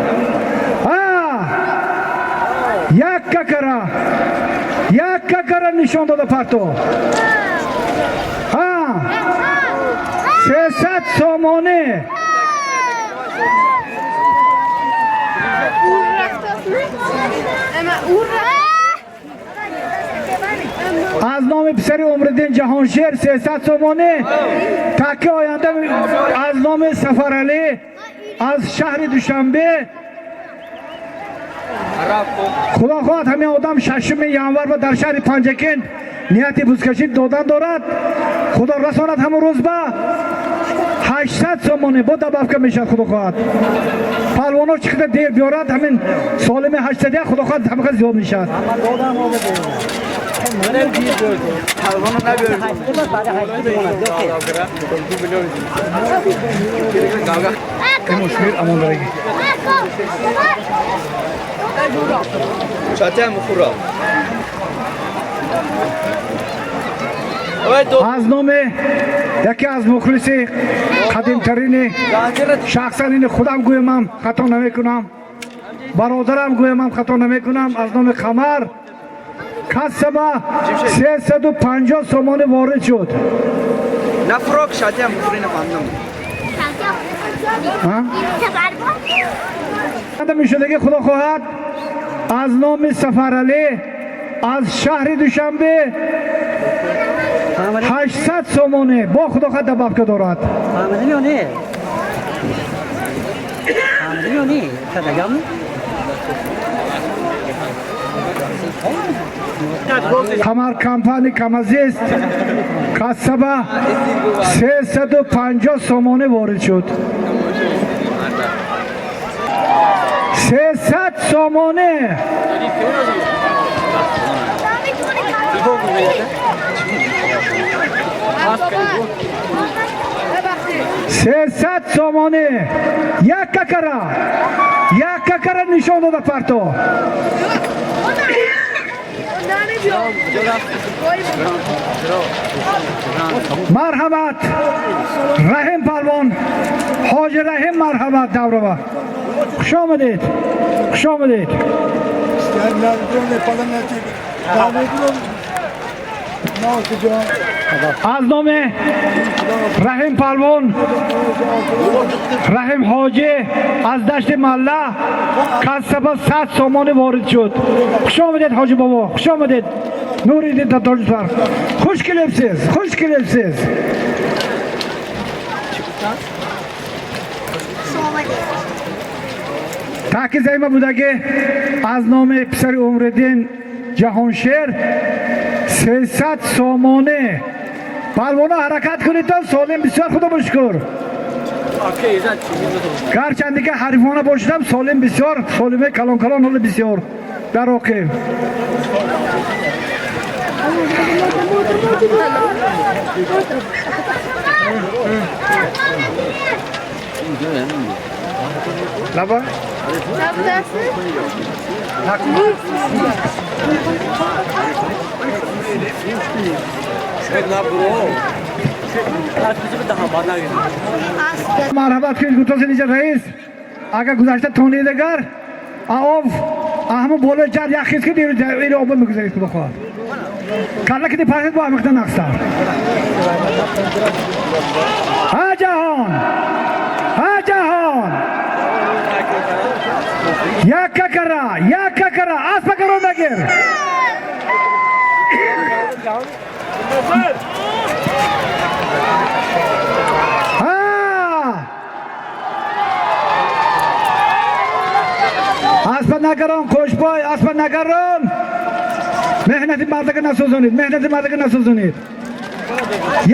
Як какара, як какара нишон дода парто. 300 сомонӣ. Аз номи писари Умриддин Ҷаҳоншер 300 сомонӣ. Таки оянда аз номи Сафаралӣ аз шаҳри Душанбе. Худо хоҳад ҳамин одам 6 январ ва дар шаҳри Панҷакент нияти бузкашӣ додан дорад. Худо расонад ҳамон рӯз ба 800 сомонӣ бо добавка мешавад, Худо хоҳад. Палвоно чӣ қадар дер биёрад, ҳамин солими 800 Худо хоҳад ҳамин қадар зиёд мешавад. Аз номи яке аз мухлиси қадимтарини шахсан ини худам гӯямам хато намекунам, бародарам гӯямам хато намекунам, аз номи Қамар кассаба 350 сомонӣ ворид шуд. Мешудаги Худо хоҳад аз номи Сафаралӣ аз шаҳри Душанбе 800 сомонӣ бо худохат добавка дорад. Фаҳмидем ё не? Фаҳмидем ё не? Кадагам? Қамар компани Камазист кассаба 350 сомонӣ ворид шуд. 300 сомонӣ. 300 сомонӣ. Як какара. Як какара нишон дода парто. Марҳамат Раҳим палвон, Ҳоҷи Раҳим, марҳамат даврава. Хуш омадед. Хуш омадед. Аз номи Раҳим палвон, Раҳим ҳоҷӣ аз дашти Малла кассаба 100 сомонӣ ворид шуд. Хуш омадед, ҳоҷи бобо, хуш омадед. Нури дида тоҷикlar. Хуш келибсиз, хуш келибсиз. Таки займа будаги аз номи писари Умриддин Ҷаҳоншер 300 сомонӣ. Палвона ҳаракат кунед то солим бисёр, худо бошукр. Гарчанде ки ҳарифона бошидам, солим бисёр, солиме калон калон ҳоли бисёр дар оқиб. Лаба? Марҳабат кунед, гутоси ниҷа раис. Агар гузашта тонидагар, аов аҳму болои ҷар як хис ки ири оба мегузарид, худо хоҳад. Калла ки пасид бо амиқта нақстар. Ҳа ҷаҳон! Ҳа ҷаҳон! Як какара, як какара, аспа карон нагир. Ҳа! Аспа нагарон, Қӯшбой, аспа нагарон. Меҳнати мардака насӯзонед, меҳнати мардака насӯзонед.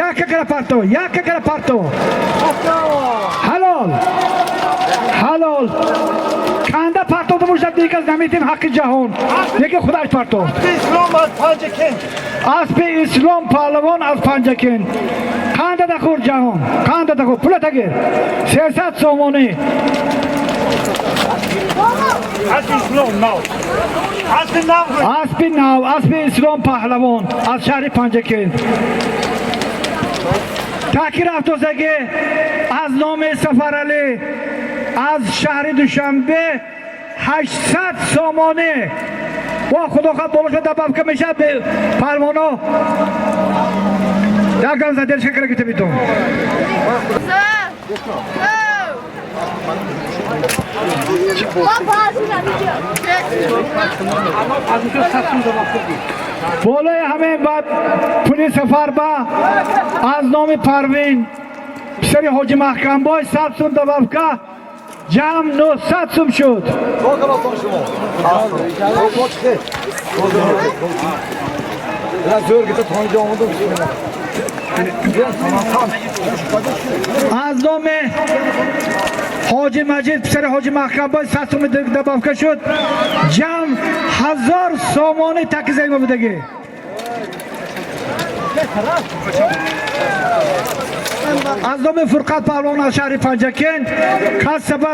Як какара парто, як какара парто. Ҳалол. Ҳалол. Канда партода бошад, дигар наметем ҳаққи ҷаҳон. Лекин худаш парто. Аспи Ислом паҳлавон аз Панҷакент. Қанда дахӯр ҷаҳон, қанда дахӯр. Пула тагир. 300 сомонӣ. Аспи нав, аспи Ислом паҳлавон аз шаҳри Панҷакент. Таки рафтозагӣ аз номи Сафаралӣ аз шаҳри Душанбе 800 сомонӣ. Бо худохат болоша добавка мешавад палвоно. Якдам задержка кара гите битон. Болои ҳамин ба пули сафар ба аз номи Парвин писари ҳоҷи Маҳкамбой 100 сум добавка, ҷамъ 900 сум шуд. Аз номи ҳоҷи Маҷид писари ҳоҷи Маҳкамбой 100 сум добавка шуд, ҷамъ 1000 сомонӣ таки займа будагӣ. Аз номи Фурқат паҳлавон аз шаҳри Панҷакент кассаба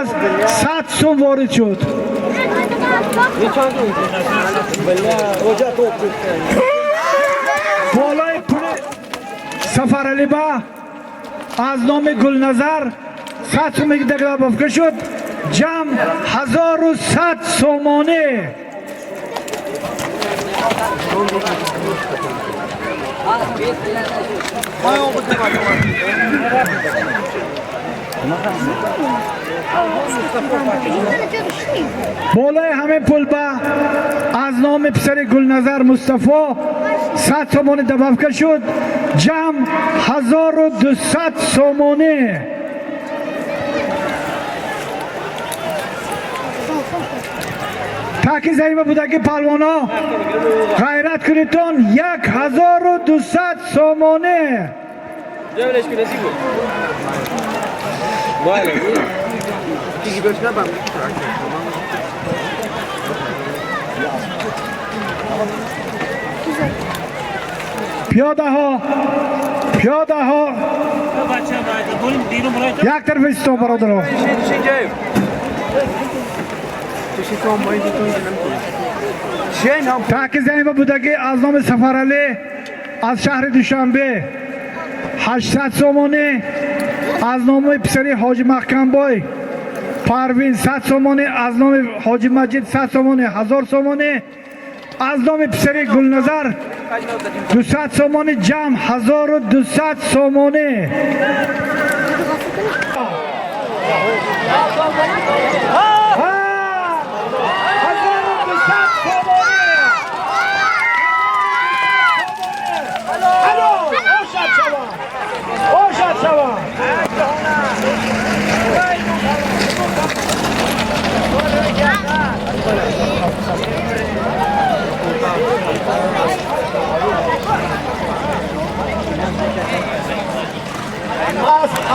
100 сум ворид шуд. Болои пули Сафаралиба аз номи Гулназар 100 сум добавка шуд, ҷамъ 1100 сомонӣ. Болои ҳамин пул ба аз номи писари Гулназар Мустафо 100 сомонӣ добавка шуд, Ҷамъ 1200 сомонӣ. Таки зарима будаги палвоно, ғайрат кунитон, 1200 сомонӣ. Пиёдаҳо, пиёдаҳо, як тараф исто, бародаро. Таки зарима будаги аз номи Сафаралӣ аз шаҳри Душанбе 800 сомонӣ, аз номи писари Ҳоҷи Маҳкамбой Парвин 100 сомонӣ, аз номи Ҳоҷи Маҷид 100 сомонӣ, 1000 сомонӣ, аз номи писари Гулназар 200 сомонӣ, ҷамъ 1200 сомонӣ. 1200 сомонӣ. Алло, ошад шава, ошад шава.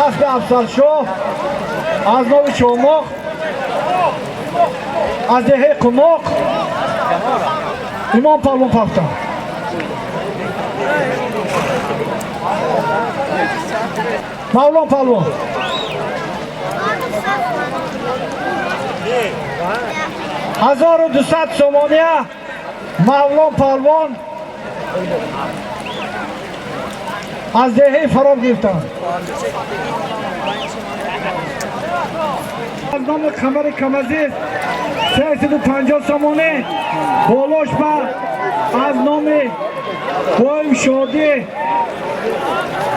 Асби Афзалшоҳ аз номи Чомоқ аз деҳаи Қумоқ Имом палвон пафтан. Мавлон палвон 1200 сомония. Мавлон палвон аз деҳаи Фароб гирифтанд. Аз номи Қамари Камазиз 350 сомонӣ, болош ба аз номи Боим Шодӣ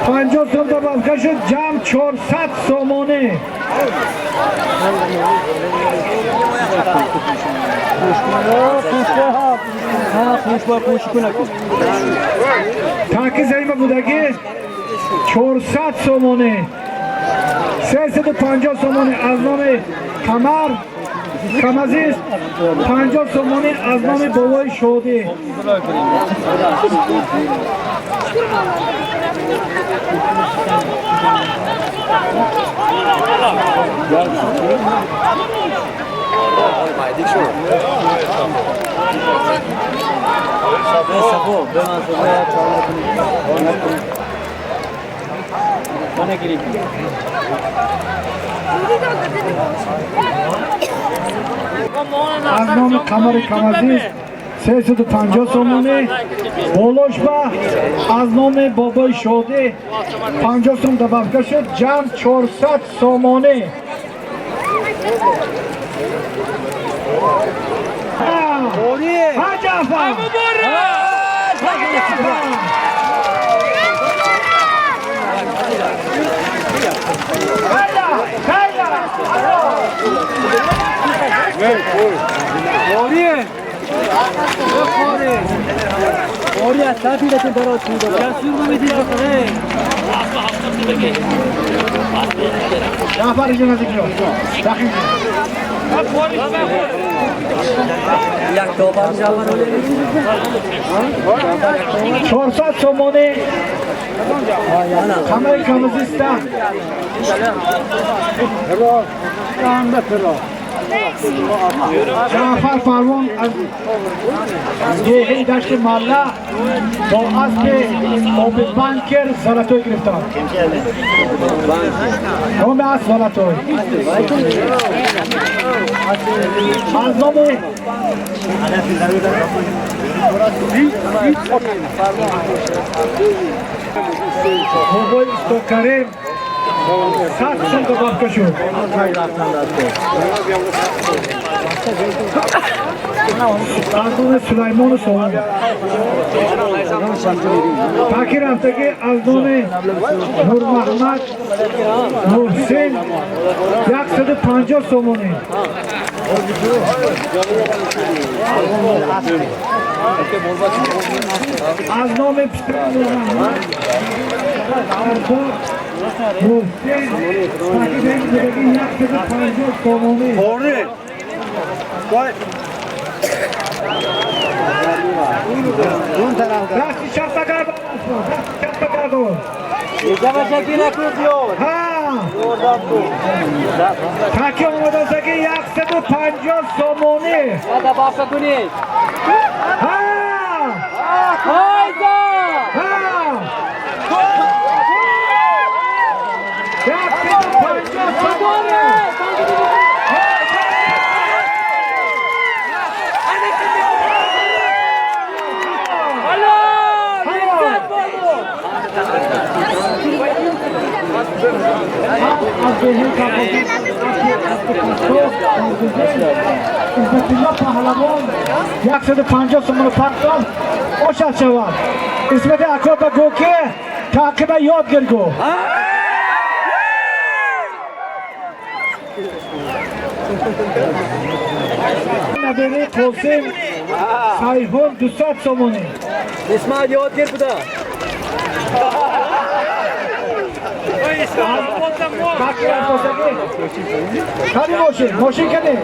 50 сом добавка шуд, ҷамъ 400 сомонӣ. Таки зарима будагӣ 400 сомонӣ, 350 сомонӣ аз номи Қамар Камазиз, 50 сомонӣ аз номи бобои Шодӣ. Аз номи Қамари Камазиз 350 сомонӣ, болош ба аз номи бобои Шодӣ 50 сом добавка шуд, ҷамъ 400 сомонӣ. Ҳаҷафа! Ҷаъфар, иҷо наздик шо. Дақиқ. 400 сомонӣ Қамари Камазиста. Ҷаъфар палвон аз деҳаи Дашти Малла бо аспи Обибанкер золотой гирифтанд. Номи асп золотой. Аз номи бобои Устокарим 100 сом добавка шуд. Аз номи Сулаймону Солом. Таки рафтагӣ аз номи Нурмаҳмад Муҳсин 150 сомонӣ. Аз номи дасти чапа гардон, чапа гардон. Таки омодасаги 150 сомонӣ. Изматулло паҳлавон 150 сомони пардон ошад шавад. Исмати ако ба гӯ ки таъқиба ёд гир гӯ. Набери Қосим Сайҳун 200 сомонӣ. Исмат ёд гир буда. Кани мошин, мошин кани?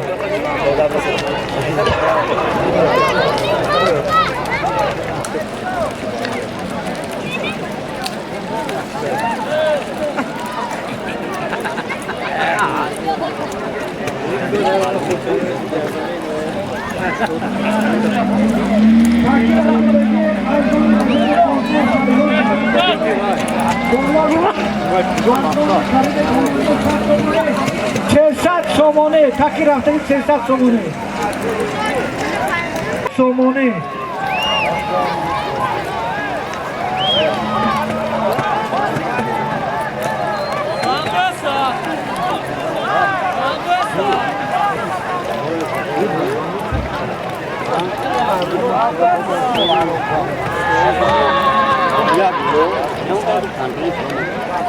Сесад сомонӣ, таки рафтани 300 сомонӣ. Сомонӣ.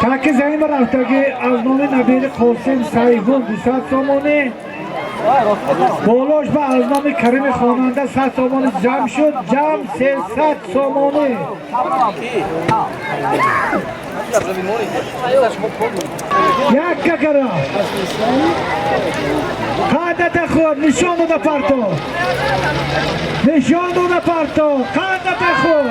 Таки замин рафтагӣ аз номи набири Қосим Сайҳун 200 сомонӣ. Болош ба аз номи Карими хонанда 100 сомонӣ ҷамъ шуд. Ҷамъ 300 сомонӣ. Як какара. Қадата худ нишон дода парто. Нишон дода парто. Қадата худ.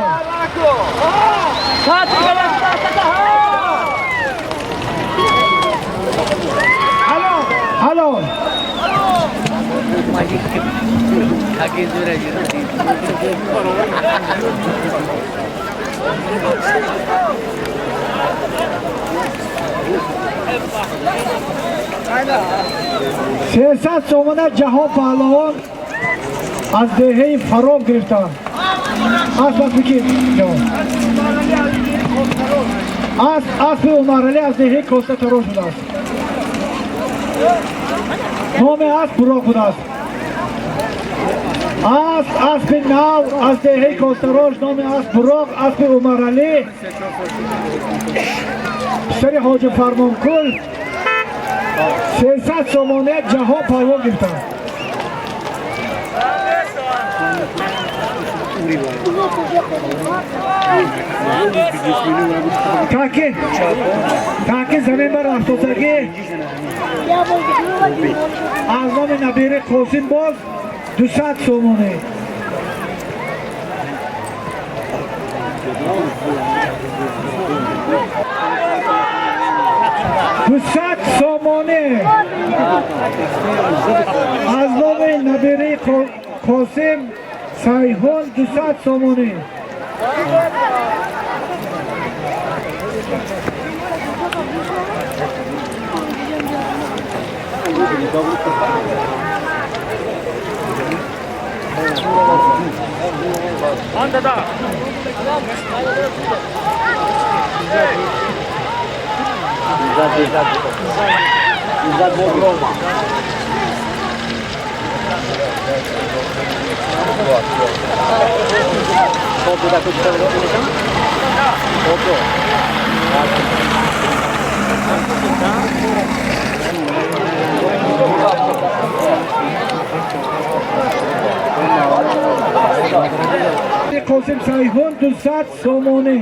Алло. 300 сомона ҷаҳон паҳлавон аз деҳаи Фароб гирифтанд. Асп аспи ки? Аспи Умаралӣ аз деҳаи Костатарош будааст. Номи асп Буроқ будааст. Асп аспи нав аз деҳаи Костарош, номи асп Буроқ, аспи Умаралӣ писари Ҳоҷи Фармонкул 300 сомона ҷаҳон паҳлавон гирифтанд. Таки замин бар рафтосагӣ аз номи набири Қосим боз 200 сомонӣ. 200 сомонӣ аз номи набири Қосим Сайҳун 200 сомонӣ. Сайҳун 200 сомонӣ.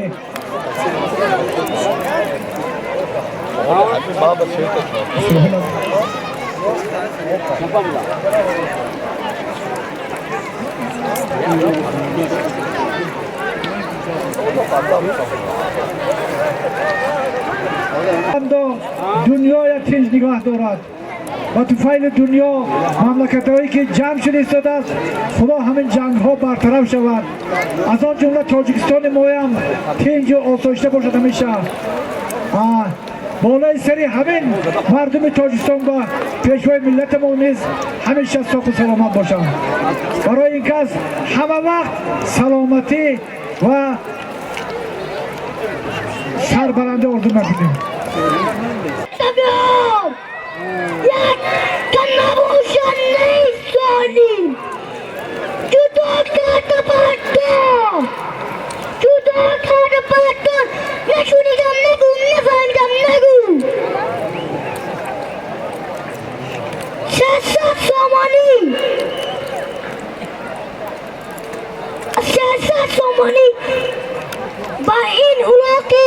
Дунёя тинҷ нигоҳ дорад ва туфайли дунё мамлакатҳое ки ҷанг шуда истодааст, Худо ҳамин ҷангҳо бартараф шавад. Аз он ҷумла Тоҷикистони моям тинҷу осоишта бошад ҳамеша. Болои сари ҳамин мардуми Тоҷикистон ва пешвои миллати мо низ ҳамеша соқу саломат бошанд. Барои ин кас ҳама вақт саломатӣ ва сарбаландӣ орзу мекунем. Як набошад нест солим, ҷудо карда парто, ҷудо карда парто, нашунидам нагӯ, нафаҳмидам нагӯ. 600 сомонӣ, 600 сомонӣ ба ин улоқи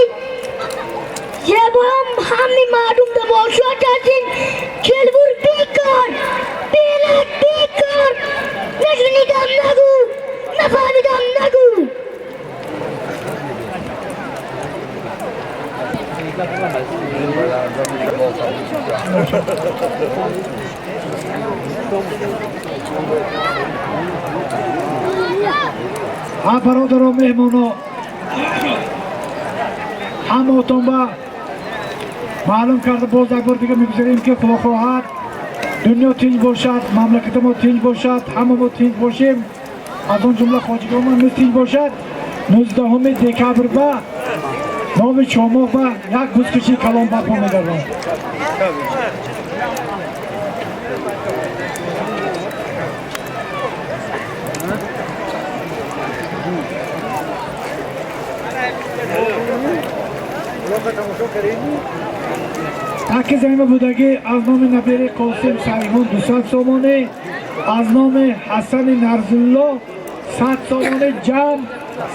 зебоям ҳами мардум тамошо кардин. Келбур бекор, белак бекор, нашунидам нагӯ, нафаҳмидам нагӯ. Ҳа, бародаро, меҳмоно, ҳамаотон ба маълум карда боз як бор дига мегузарем, ки Худо хоҳад дунё тинҷ бошад, мамлакати мо тинҷ бошад, ҳама мо тинҷ бошем, аз он ҷумла хоҷигони низ тинҷ бошад. 19 декабр ба номи Чомоқ ба як бузкушии калон барпо мегардад. Таки замима будагӣ аз номи набири Қосим Сайҳун 200 сомонӣ, аз номи Ҳасани Нарзулло 100 сомонӣ, ҷамъ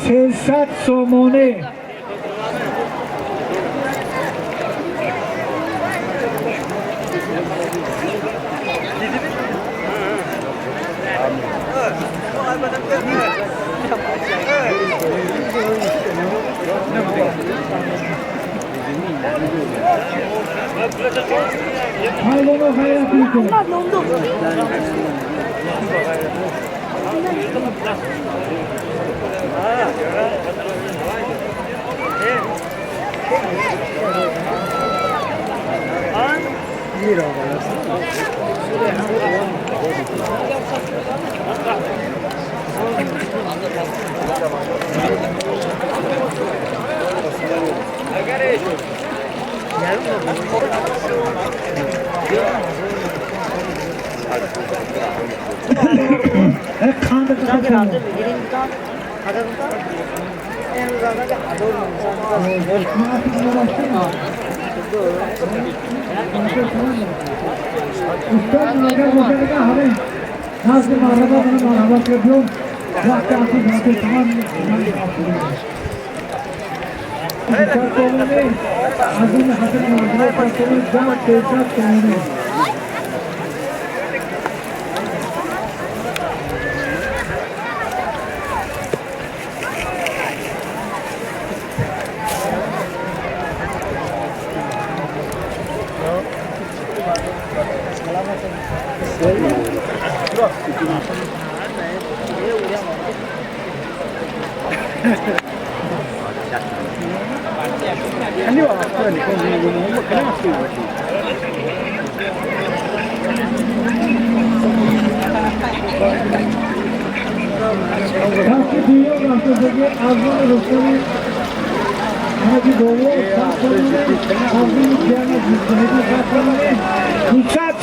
300 сомонӣ. Пайлоно хайрат мекунем.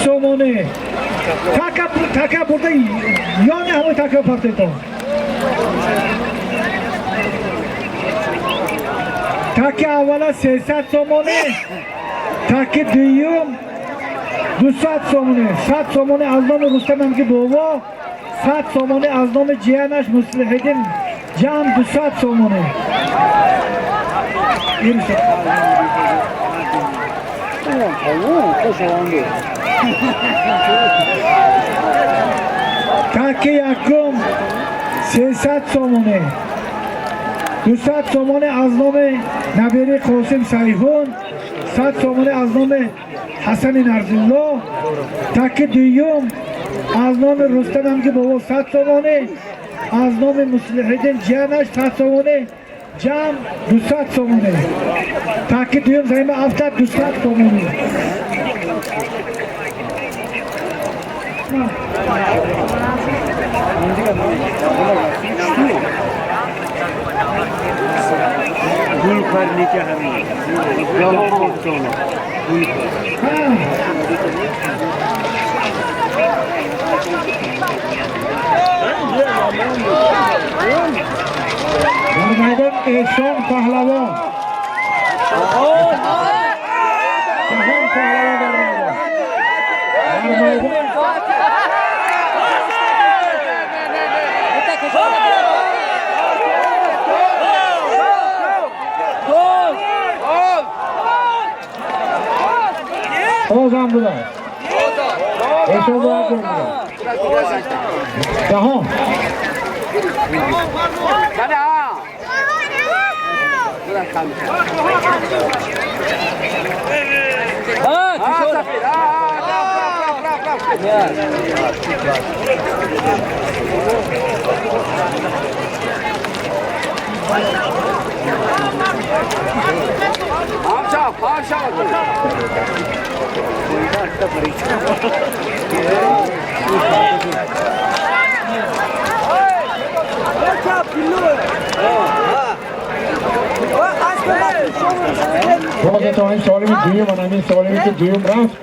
Сомоне така бурда ёне ҳамои така партето таки аввала 300 сомоне, таки дуюм 200 сомоне, 100 сомоне аз номи Рустам Амки Бово, 100 сомоне аз номи ҷиянаш Муслиҳиддин Ҷамъ 200 сомонӣ. Таки якум 300 сомонӣ. 200 сомонӣ аз номи набири Қосим Сайҳун, 100 сомонӣ аз номи Ҳасани Нарзулло. Таки дуюм аз номи Рустам Амги бобо 100 сомонӣ, аз номи Муслиҳиддин ҷиянаш 100 сомонӣ, ҷамъ 200 сомонӣ. Таки дуюм заима афтад 200 сомонӣ. Дар майдон Эҳсон паҳлавон. Ҷаҳон паҳлавон дар майдон. Дар майдон Озам будааст. Эҳсон бояд будааст. Ҷаҳон. Боз ин солими дуюм, ана ин солими ки дуюм рафт,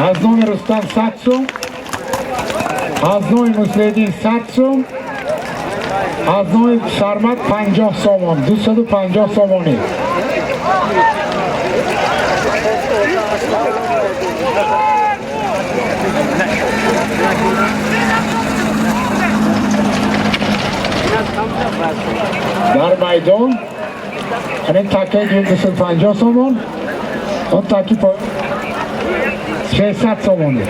аз номи Рустам 100 сум, аз номи Муслиҳиддин 100 сум, аз номи Сармад 50 сомон, 250 сомонӣ. Дар майдон ин такаи дуюм 250 сомон, он таки 300 сомонӣ.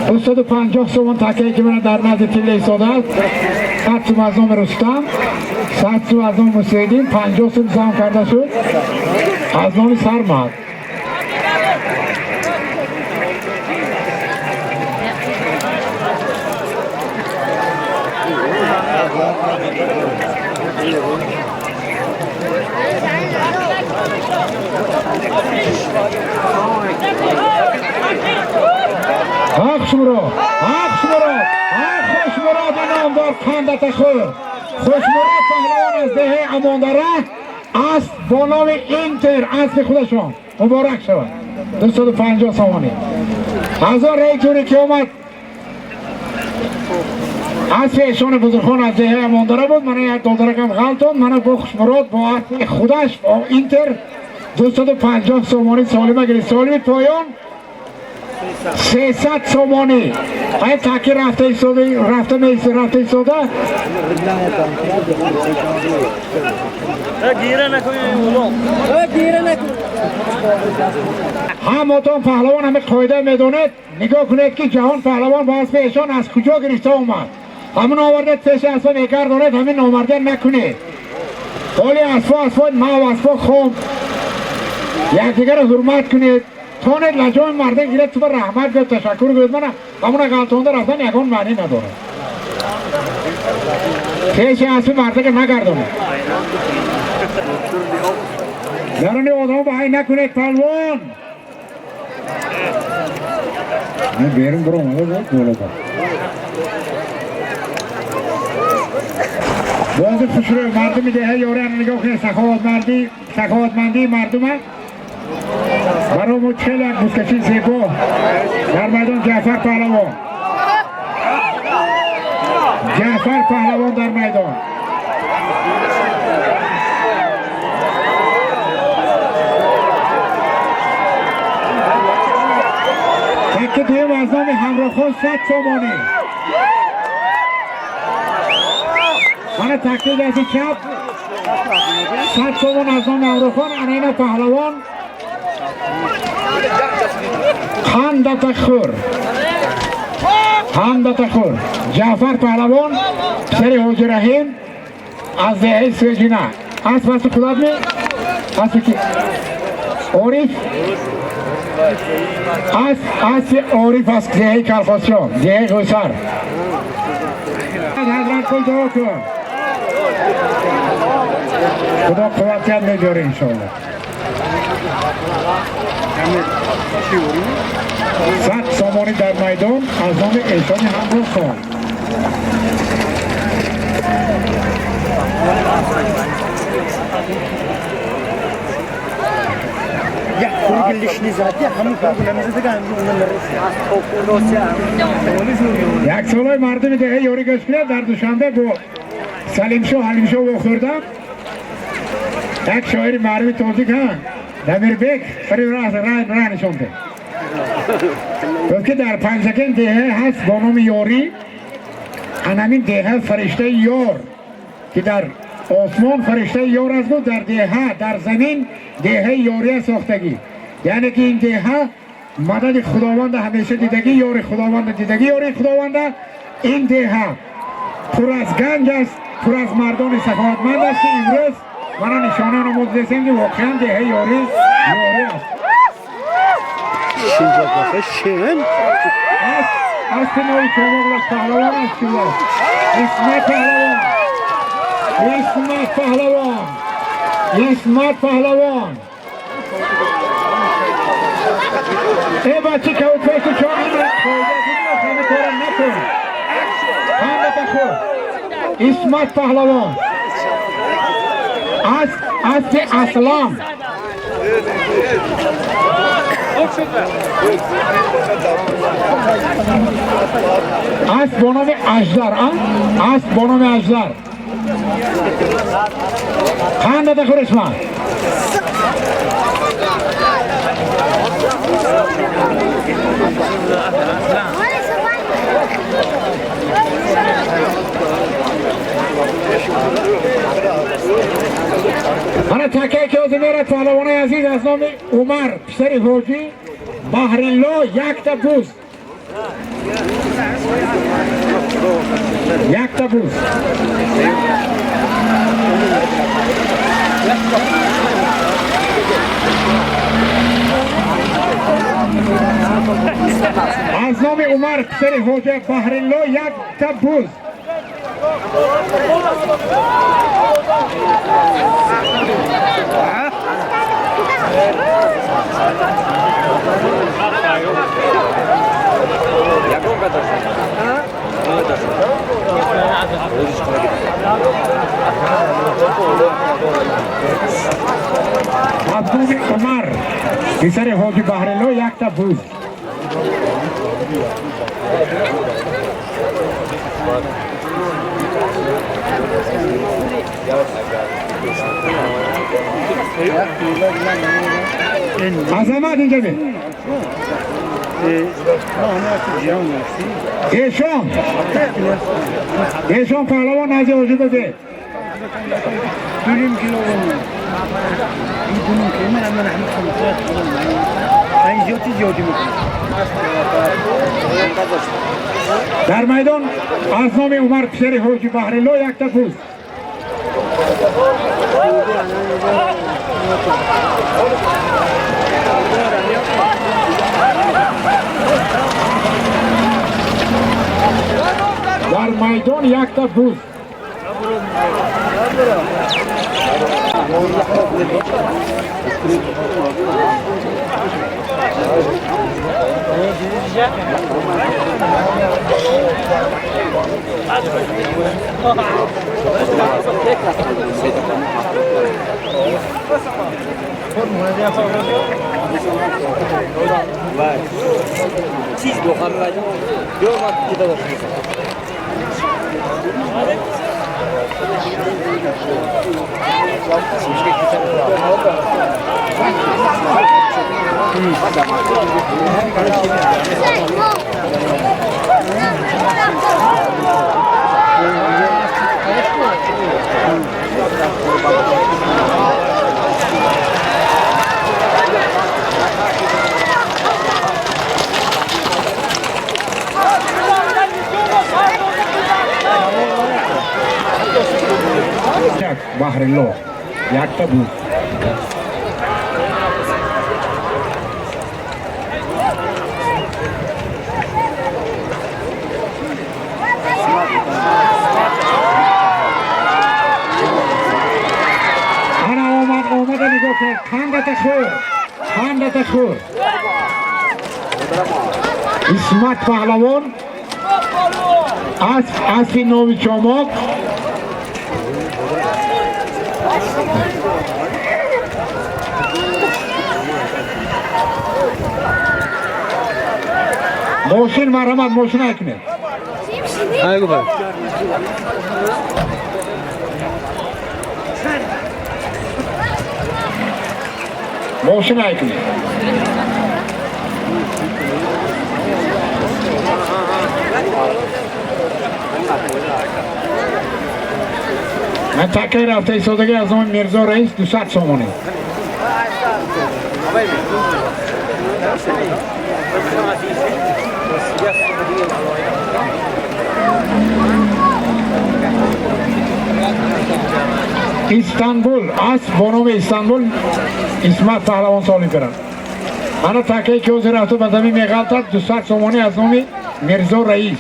250 сомон такае ки мана дар назди тилле истодааст, 100 сум аз номи Рустам, 100 сум аз номи Муслиҳиддин, 50 сум зам карда шуд аз номи Сармад. Ҳақ Хушмурод, ҳақ Хушмурод, ҳақ Хушмурод номдор қандата хӯр. Хушмурод паҳлавон аз деҳаи Амондара аст бо номи Интер асли худашон. Муборак шавад. 250 сомонӣ. Аз он рейтуре ки омад асли эшони бузургхон аз деҳаи Амондара буд, мана як додаракам ғалтон, мана бо Хушмурод бо асли худаш бо Интер 250 сомонӣ солима гирифт. Солими поён 300 сомонӣ. Ай таки рафта истода, рафта меистода, рафта истода. Ҳамотон паҳлавон ҳами қоида медонед. Нигоҳ кунед ки ҷаҳон паҳлавон ба аспи эшон аз куҷо гирифта омад. Ҳамин овардед пеши аспа мегардонед, ҳамин номарда накунед. Ҳоли аспо аспои нав, аспо хом. Якдигарро ҳурмат кунед. Тонед лаҷоми марда гиред, ту ба раҳмат гӯед, ташаккур гӯед. Мана ҳамуна ғалтонда рафтан ягон маънӣ надорад. Пеши аспи мардага нагардонед. Даруни одамо ба ҳай накунед палвон. Берун биромада буд боло. Бози хушрӯ мардуми деҳаи Ёран нигоҳ кунед, саховатмандии мардума. Барои мо хеле як бузкашии зебо дар майдон Ҷаъфар паҳлавон. Ҷаъфар паҳлавон дар майдон. Таки дуюм аз номи ҳамроҳхон 100 сомонӣ. Мана таки дасти чап 100 сомон аз номи ҳамроҳхон. Ана ина паҳлавон қандата хӯр, қандата хӯр. Ҷаъфар паҳлавон писари Ҳоҷи Раҳим аз деҳаи Сӯҷина. Асп аси худат ми? Аспи ки? Ориф? Аси Ориф аз деҳаи Калхосиён, деҳаи Ғӯсар. Ҳазрат кул дуо кун. Худо қувватият мебиёре иншоалло. 100 сомонӣ дар майдон аз номи эшони ҳамроҳхон. Як солаи мардуми деҳаи ёрӣ гӯш кунед. Дар Душанбе бо Салимшо Ҳалимшо вохӯрдам. Як шоири маъруфи тоҷик ҳа Дамирбек ра нишон дед. Гуфт ки дар Панҷакент деҳа ҳаст бо номи Ёрӣ. Анамин деҳа фариштаи ёр ки дар осмон фариштаи ёр аст, гуфт дар деҳа дар замин деҳаи ёрия сохтагӣ. Яъне ки ин деҳа мадади худованда ҳамеша дидагӣ, ёри худованда дидагӣ, ёри худованда. Ин деҳа пур аз ганҷ аст, пур аз мардони саховатманд аст ки имрӯз мана нишона намудидесем ки воқеан деҳаи ёрӣ ёрӣ аст. Аспи нави Чомоғлаш паҳлавон аст ки Исмат паҳлавон, Исмат паҳлавон, Исмат паҳлавон. Э бача кавутпошту чон ин фоида дидӣ, ҳами кора накун. Ҳамата хӯр. Исмат паҳлавон. Аспи Аслам. Асп бо номи Аждар, асп бо номи Аждар. Қандата хӯришма. Мана такае ки ҳозир мерад паҳлавонаи азиз аз номи Умар писари ҳоҷӣ Баҳрилло якта буз. Якта буз. Аз номи Умар писари ҳоҷа Баҳрилло якта буз. Аз номи Умар писари ҳоҷи Баҳрилло якта буз. Азамат инҷа бе. Эшон эшон паҳлавон назди ҳоҷи бе. Дар майдон аз номи Умар писари ҳоҷи Баҳрилло якта буз. Дар майдон якта буз. Як Баҳрилло якта буд. Ана омад, омада нигоҳ кард, қандата хӯр, қандата хӯр. Исмат паҳлавон асп, аспи номи Чомоқ. Мошин марҳамат, мошин акунед. Мошин акунед. Ман такаи рафта истодагӣ аз номи Мирзо Раис 200 сомонӣ. Истанбул, асп бо номи Истанбул Исмат паҳлавон солим карданд. Ана такае ки ҳозир рафта ба замин меғалтад 200 сомонӣ аз номи Мирзо Раис.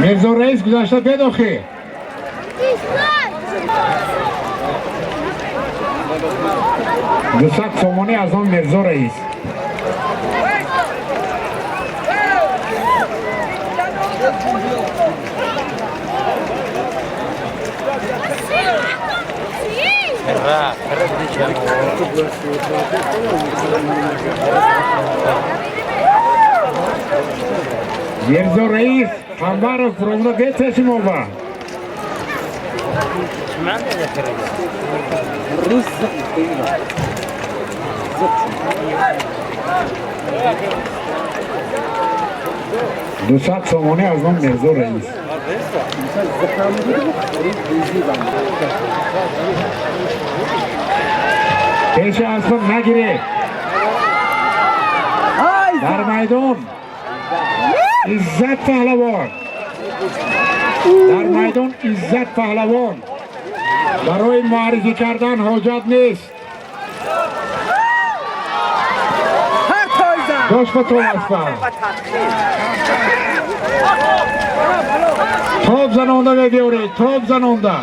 Мирзо Раис гузашта бедохи. 200 сомонӣ аз номи Мирзо Раис. Мирзо Раис Қамбаров фуромада бепеши мо ба. 200 сомонӣ аз номи Мирзо Раис. Пеши аспа нагиред. Дар майдон Иззат паҳлавон. Дар майдон Иззат паҳлавон. Барои муаррифӣ кардан ҳоҷат нест. Дошт ба тоб аспа. Тоб занонда мебиёред, тоб занонда.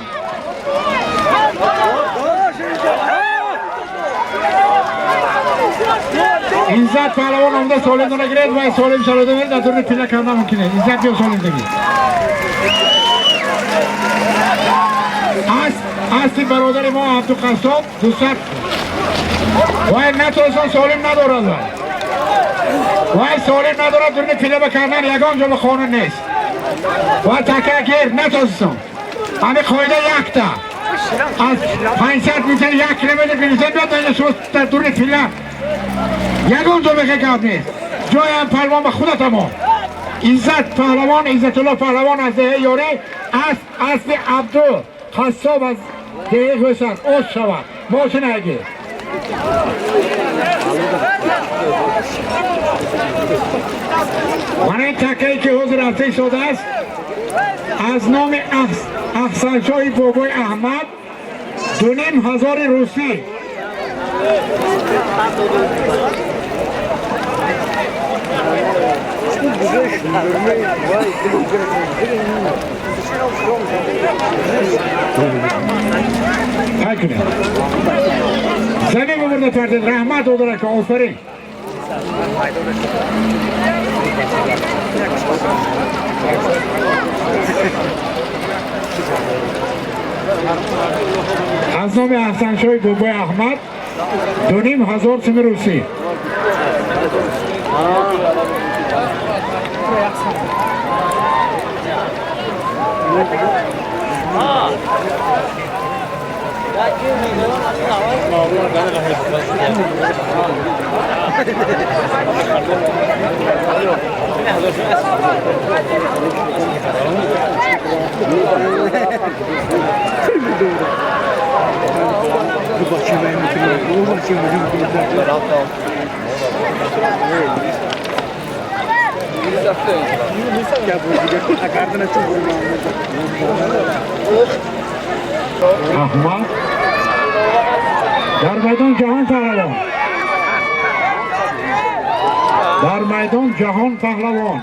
Иззат паҳлавон омада солим дона гиред ва солим шароита меред, дар дуруни пила кардан мумкин нест. Иззат биё солим дагӣ. Аспи бародари мо Абдуқассоб 200. Вай натонистан солим надорад вай. Вай солим надорад, дуруни пила ба кардан ягон ҷо ба қонун нест. Вай така гир натонистан. Ҳамин қоида якта. Аз 500 метр 1 километр гирифтан биёд, ина шумо дар дуруни пила ягон ҷо беғе гап нест. Ҷоям паҳлавон ба худатамон. Иззат паҳлавон, Иззатулло паҳлавон аз деҳаи Ёрӣ, асп аспи Абду Қассоб аз деҳаи Ғӯсар ош шавад. Мошин агир. Мана ин такае ки ҳозир рафта истодааст аз номи Афсаншоҳи бобои Аҳмад 2500 русӣ. Замин бубурда партед, раҳмат додарака, офарин. Аз номи Афсаншоҳи бобои Аҳмад 2500 суми русӣ. Аҳмад дар майдон Ҷаҳон Паҳлавон, дар майдон Ҷаҳон Паҳлавон.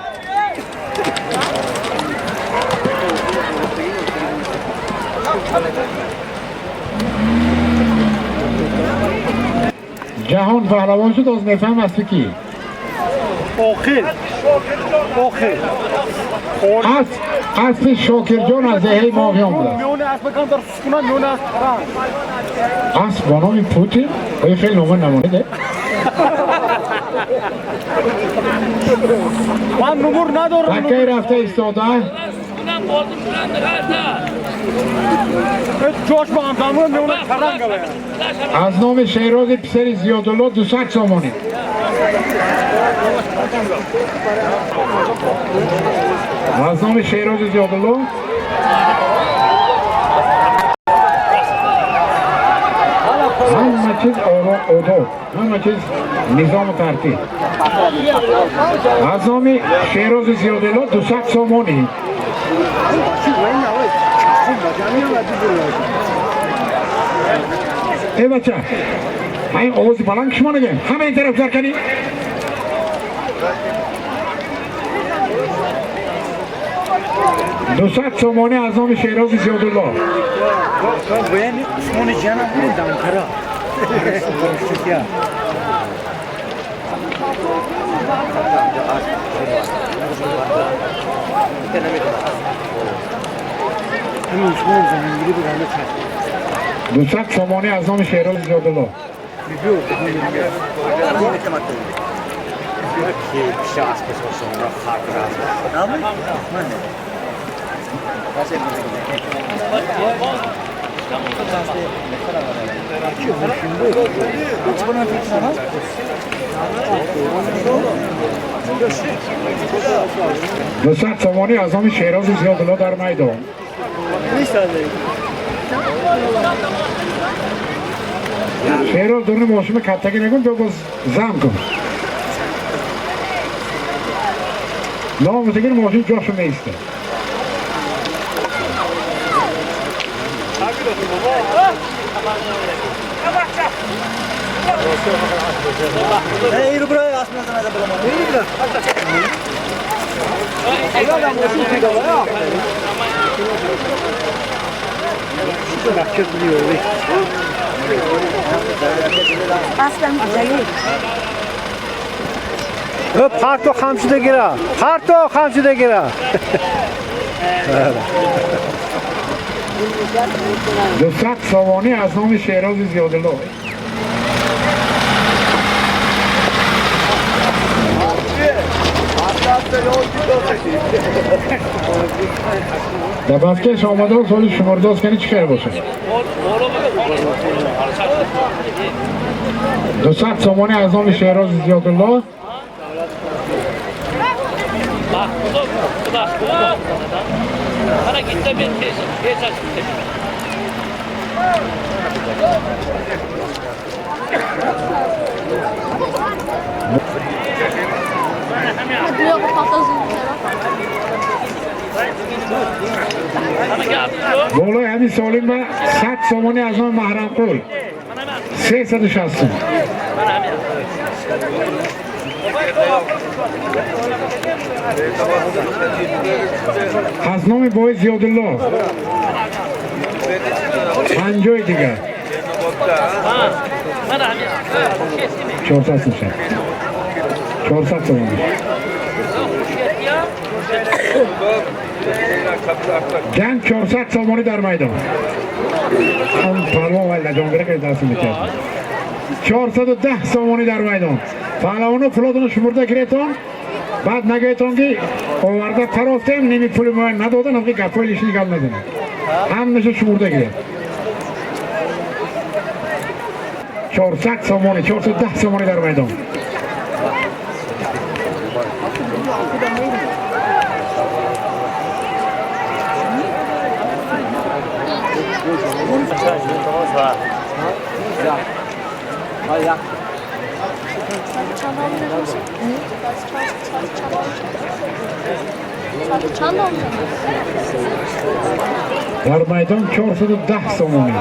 Ҷаҳон Паҳлавон шуд, оз мефаҳм аз ки Охир охир аспи Шокирҷон аз деҳаи Моғиён будааст. Асп бо номи Путин, оё хеле нома намониде? Ман нумур надорам. Таккаи рафта истода. Аз номи Шерози писари Зиёдулло 200 сомонӣ. Аз номи Шерози Зиёдулло ҳама чиз одоб, ҳама чиз низому тартиб. Аз номи Шерози Зиёдулло 200 сомонӣ. Эй бача, ҳамин овози баланд ки шумо нагӯем, ҳама ин тараф зар канӣ. 200 сомонӣ аз номи Шерози Зиёдулло. 200 сомонӣ аз номи Шерози Зиёдулло. 200 сомонӣ аз номи Шерози Зиёдулло дар майдон. Шероз дурни мошина каттагӣ нагун, бё боз зам кун. Номусигир мошин ҷошу меиста. Parto خمشده گیره، پارتو خمشده گیره. 200 сомонӣ аз номи Шерози Зиёдулло. Дар баскеш омадо соли шумордоз кани чӣ хел бошад? 200 сомонӣ аз номи Шерози Зиёдулло. Болои ҳамин солим ба 100 сомонӣ аз номи Маҳрамқул 360 сом. Аз номи бои Зиёдулло 50 дигар 400 сом. 400 сомонӣ. Ҷанг 400 сомонӣ дар майдон. Он паҳлавон вай лаҷонгира ки даст мекард. 410 сомонӣ дар майдон. Паҳлавоно пулотонро шумурда гиретон. Баъд нагӯетон ки оварда тарофтем, ними пули мо надодан, ҳамки гапҳои лишни гап назанед. Ҳамаша шумурда гиред. 400 сомонӣ, 410 сомонӣ дар майдон. Дар майдон 410 сомонӣ.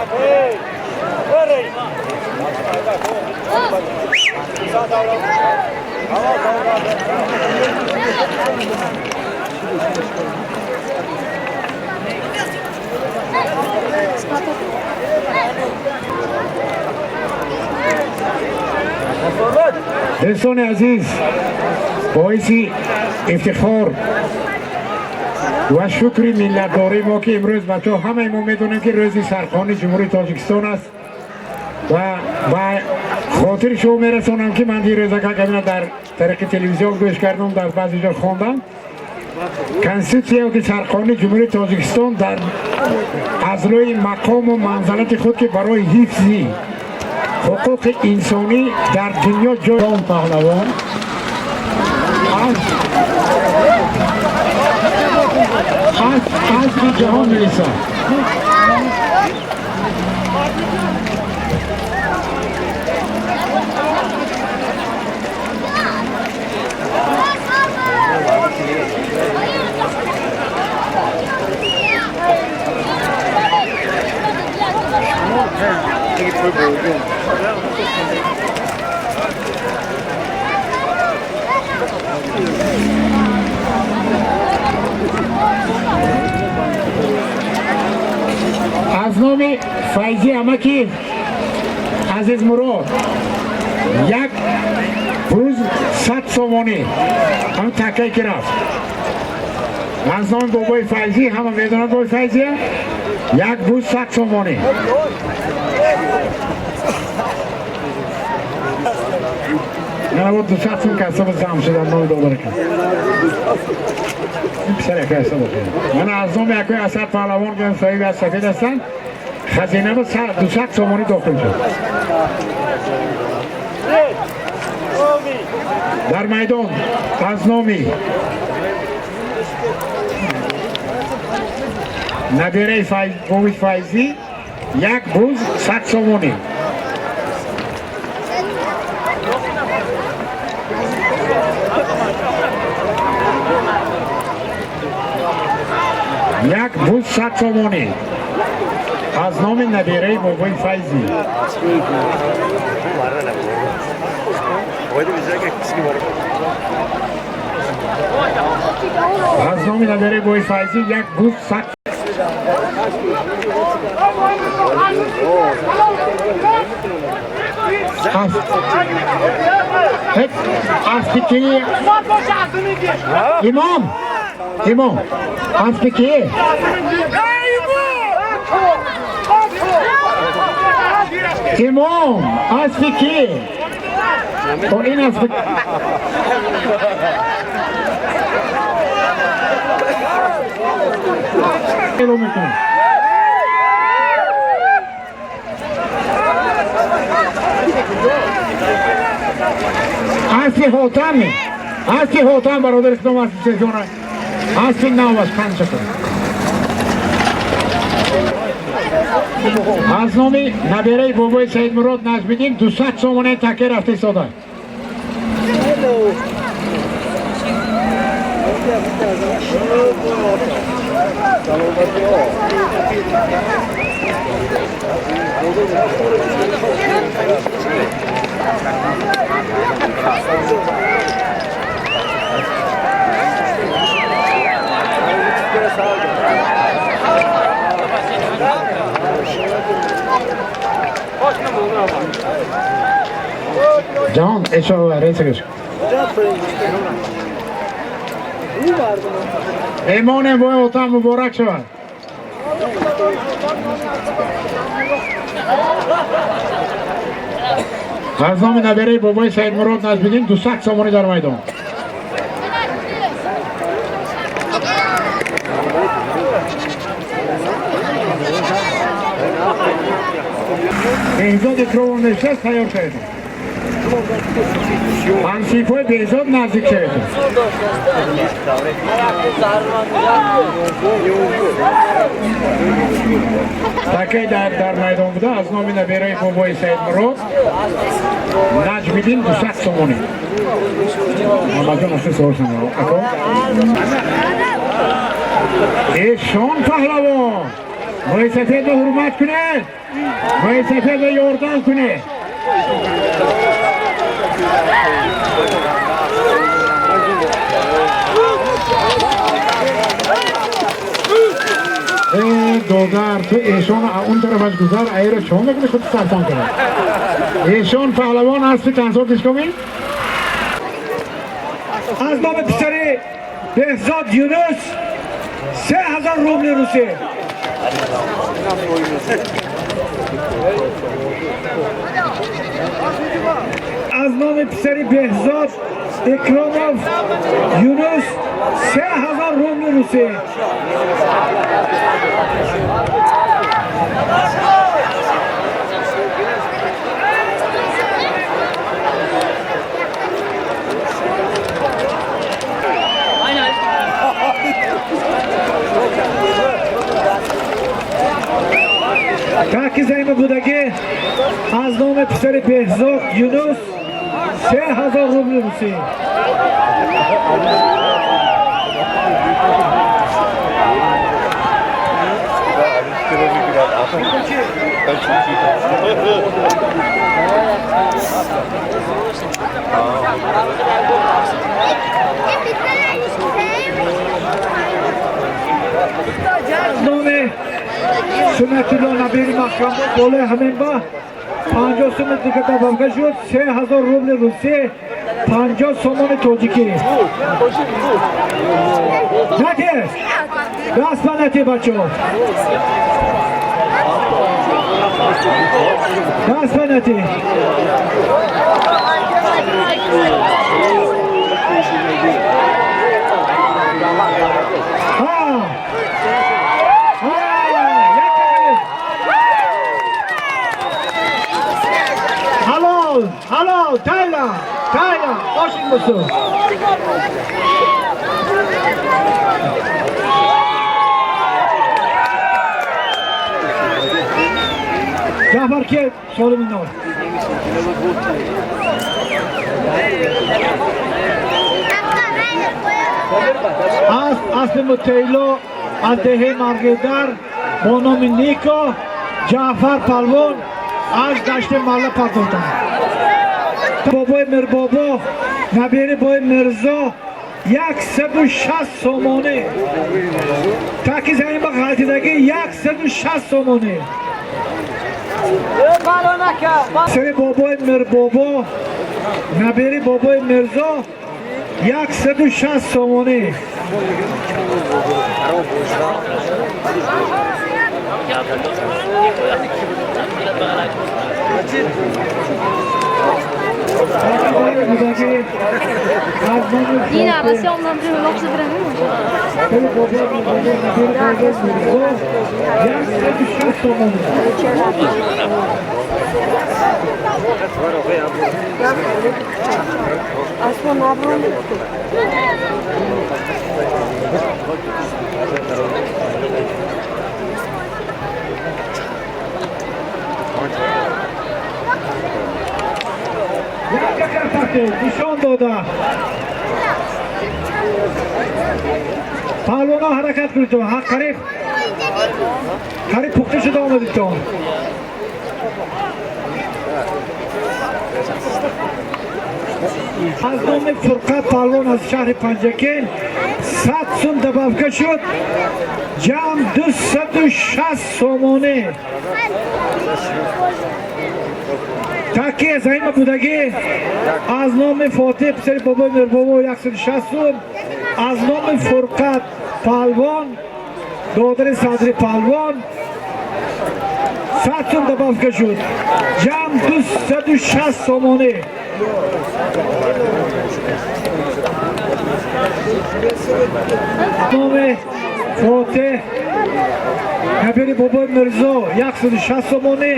Дӯстони азиз, боиси ифтихор ва шукри миллатдории мо ки имрӯз бачаҳо ҳамаи мо медонем ки рӯзи сарқонуни Ҷумҳурии Тоҷикистон аст ва ба хотири шумо мерасонам ки ман дирӯз акакамина дар тариқи телевизион гӯш кардам, дар баъзе ҷо хондам. Конститутсия ки сарқонуни Ҷумҳурии Тоҷикистон дар аз рӯи мақому манзалати худ ки барои ҳифзи ҳуқуқи инсонӣ дар дунё ҷой паҳлавон аз ҷаҳон мерасад. Аз номи Файзи амаки Азизмурод як буз 100 сомонӣ ҳам такае ки рафт. Аз номи бобои Файзӣ, ҳама медонад бобои Файзия, як буз 100 сомонӣ. Мана 200 сум касаба зам шуд номи додарака. Писар якой ҳасаб бошад. Мана аз номи якой Асад паҳлавон ки соҳиби аз сафед ҳастанд, хазина ба 200 сомонӣ дохил шуд. Дар майдон аз номи набираи бобои Файзӣ як буз 100 сомонӣ. Як буз 100 сомонӣ аз номи набираи бобои Файзӣ. Аз номи набираи бобои Файзӣ як буз 100. Аз фикри имом, имом, аз фикри имом, аз фикри ин аз фикри эълон мекунам. Аси Хотам, Аси Хотам бародари худам аси сезона, аси нав аст панҷ. Аз номи набираи бобои Саидмурод Наҷмиддин 200 сомонӣ таке рафта истода. Ҷаҳон эшо рейсагаш. Меҳмоне бой отам муборак шавад. Аз номи набираи бобои Саидмурод Наҷмиддин 200 сомонӣ дар майдон. Беҳзод Икромов нешаст, тайёр шавед. Ҳамсифои Беҳзод, наздик шавед. Такай дар майдон буда аз номи набераи бобои Саидмурод Наҷмиддин 200 сомонӣ. Мамаҷон, асли суол шумо. Ако? Эшон паҳлавон. Мӯйсафедро ҳурмат кунед. Мӯйсафедро ёрдам кунед. Додар, ту эшон он тарафаш гузар, айро чон мекунӣ, худ сартон кунад. Эшон паҳлавон аст, тансор дишкомӣ? Аз номи писари Беҳзод Юнус 3000 рубли русӣ. Аз номи писари Беҳзод Икромов Юнус 3000 рубли русӣ. Таки заима будагӣ аз номи писари Беҳзод Юнус 3000 рубли русӣ. Номи Суннатулло набири маҳкамбо болои ҳамин ба 50 сомон дига добавка шуд, 3000 рубли русӣ, 50 сомони тоҷикӣ. Нати, даст ба нати, бачаҳо, даст ба нати. Ҳа, Halal, halal, Tayla, Tayla, oshing bo'lsin. Jafar kel, solimini ol. Аз асли Мутейло аз деҳаи Марғидар бо номи Нико Ҷаъфар палвон аз дашти малла партофтанд. Бобои Мирбобо, набери бои Мирзо 160 сомонӣ. Таки замин ба ғалтидагӣ 160 сомонӣ. Сари бобои Мирбобо, набери бобои Мирзо 160 сомонӣ. Dina, was ja om dan nog te brengen. Нишон дода. Паҳлвонҳо, ҳаракат кунедтон, ҳақ қариб қариб пухта шуда омадидтон. Аз номи Фурқат паҳлвон аз шаҳри Панҷакент 100 сум добавка шуд, ҷамъ 260 сомонӣ. Таки заима будагӣ аз номи Фотиҳ писари бобои Мирбобо 160 сум, аз номи Фурқат паҳлвон, додари Садри паҳлвон 100 сум добавка шуд, ҷамъ 260 сомонӣ. Номи Фотиҳ Кабири Бобои Мирзо 160 сомонӣ,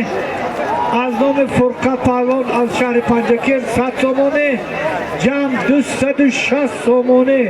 аз номи Фурқат Паҳлвон аз шаҳри Панҷакент 100 сомонӣ, ҷамъ 260 сомонӣ.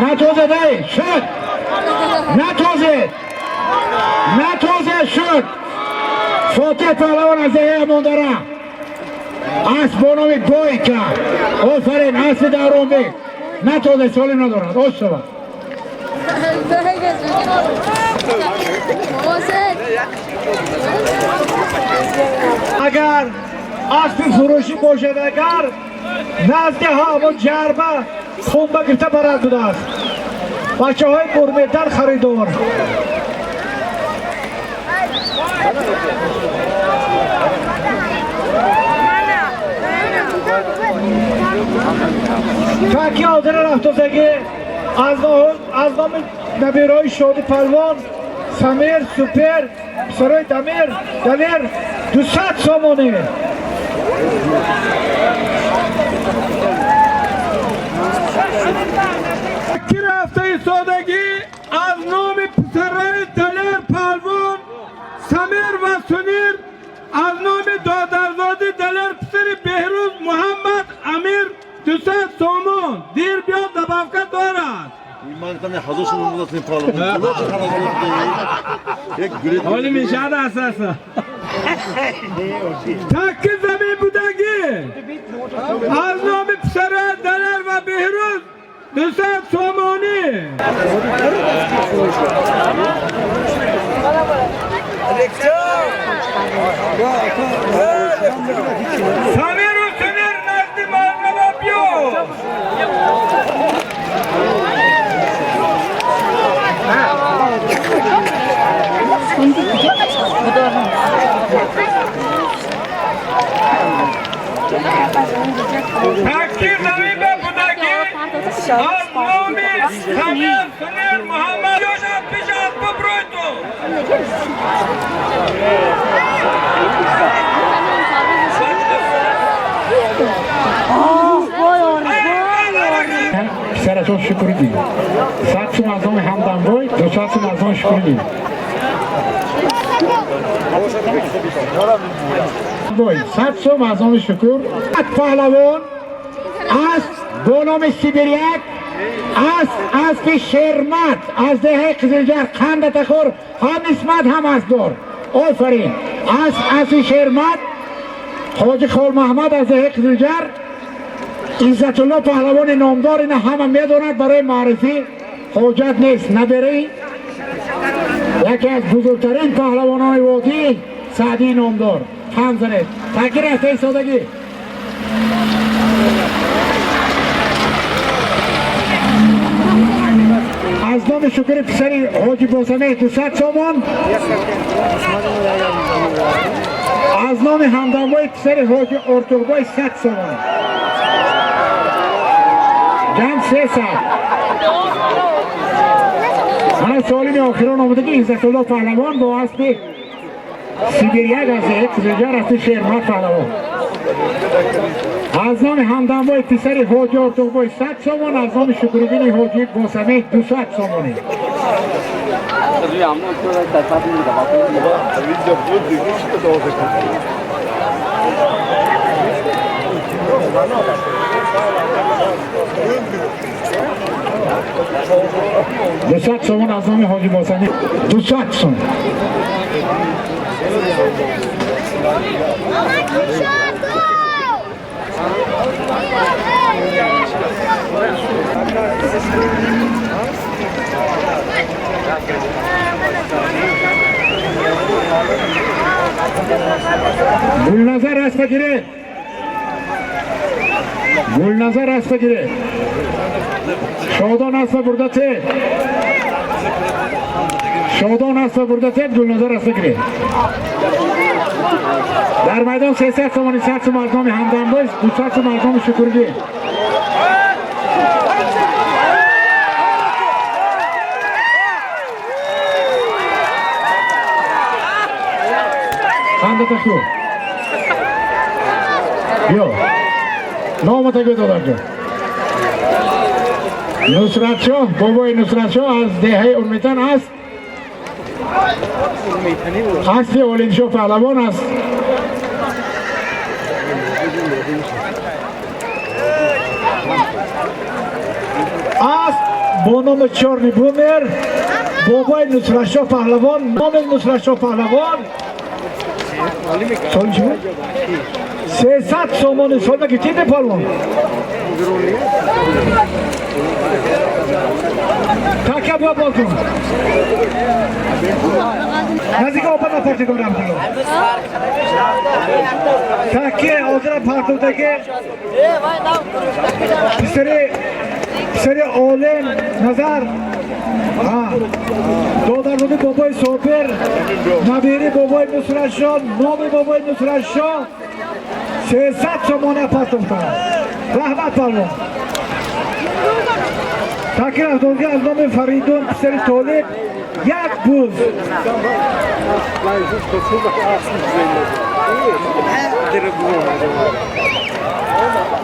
Натозед, эй, шуд. Натозед. Натозед, шуд. Фотеҳ паҳлавон аз деҳаи Амондара. Асп бо номи Бойка. Офарин, аспи Давронбек. Натозед, солим надорад. Ош шавад. Агар аспи фурӯшӣ бошад, агар назди ҳамон ҷарба хунба гирифта барад будааст. Бачаҳои бурметан харидор. Таки ҳозира рафтозагӣ аз номи набираҳои Шоди Палвон, Самир, Супер, писарои Дамир, Далер, 200 сомонӣ. Ки рафта истодагӣ аз номи писарои Далер Палвон, Самир ва Сунир, аз номи додарзоди Далер писари Беҳрӯз Муҳаммад Амир 200 сомон. Дир биёд, добавка дорад. Ҳоли мешавад асаса. Таки замин будагӣ аз номи писарои Далер ва Беҳрӯз 200 сомонӣ. Самиру Сунир назди марҳаба биё. Таки замин ба будагӣ аз номи Самир, Сунир, Муҳаммад Ёшав пеш аз бубрӯйту. Писарашон Шукриддин. 100 сум аз номи Ҳамдамбой, 200 сум аз номи Шукриддин. Бой, 100 сум аз номи Шукур. Паҳлавон аст бо номи Сибиряк, аст аспи Шермат аз деҳаи Қизилҷар, қандатахӯр, ҳам исмат, ҳам асдор. Офарин. Аст аспи Шермат, Ҳоҷи Холмаҳмад аз деҳаи Қизилҷар. Иззатулло паҳлавони номдор, ина ҳама медонад, барои маърифӣ ҳоҷат нест. Набераи яке аз бузургтарин паҳлавонони водӣ Саъдии номдор. Ҳам занед. Такир рафта истодагӣ. Аз номи Шукри писари Ҳоҷи Босамеҳ 200 сомон. Аз номи Ҳамдамбои писари Ҳоҷи Ортуқбой 100 сомон. Ҷамъ 300. Мана солими охирон омадаги Иззатулло паҳлавон бо аспи Сибиряк аз деҳаи Қизилҷар, аспи Шермат паҳлавон. Аз номи Ҳамдамбои писари Ҳоҷи Ортуқбой 100 сомон, аз номи Шукриддини Ҳоҷи Босамеҳ 200 сомонӣ. 200 сомон аз номи Ҳоҷи Босамеҳ, 200 сом. Гулназар аспа гиред. Гулназар аспа гиред. Шодон аспа бурда тед. Шодон аспа бурда тед, Гулназар аспа гиред. Дар майдон 300 сомонӣ, 100 сум аз номи Ҳамдамбой, 200 сум аз номи Шукуриддин. Қандата хӯр. Биё. Номата гӯ, додарҷон. Нусратшоҳ, бобои Нусратшоҳ аз деҳаи Урметан аст. Аспи Олимшоҳ паҳлавон аст. Асп Бо номи Чорни Бумер, бобои Нусратшоҳ Паҳлавон, номи Нусратшоҳ Паҳлавон соли чӣ буд? 300 сомони. Солма гирифтиде, палвон? Така бия балкон. Наздик опа напартигон рамтило. Таке ҳозира партовдаги писари Олим Назар, додарзоди бобои Собир, набири бобои Нусратшоҳ, номи бобои Нусратшоҳ, 300 сомона партофтанд. Раҳмат, палвон. Таки рафтодги аз номи Фаридун писари Толиб як буз.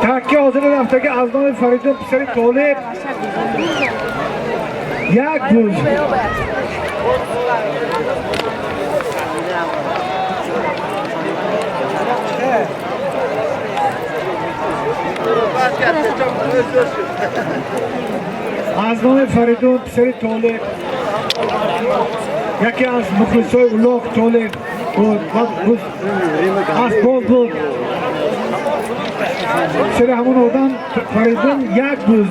Таки ҳозири рафтагӣ аз номи Фаридун писари Толиб як буз. Аз номи Фаридун писари Толиб, яке аз мухлисои улоқ Толиб буд, асбоб буд. Писари ҳамон одам Фаридун як буз.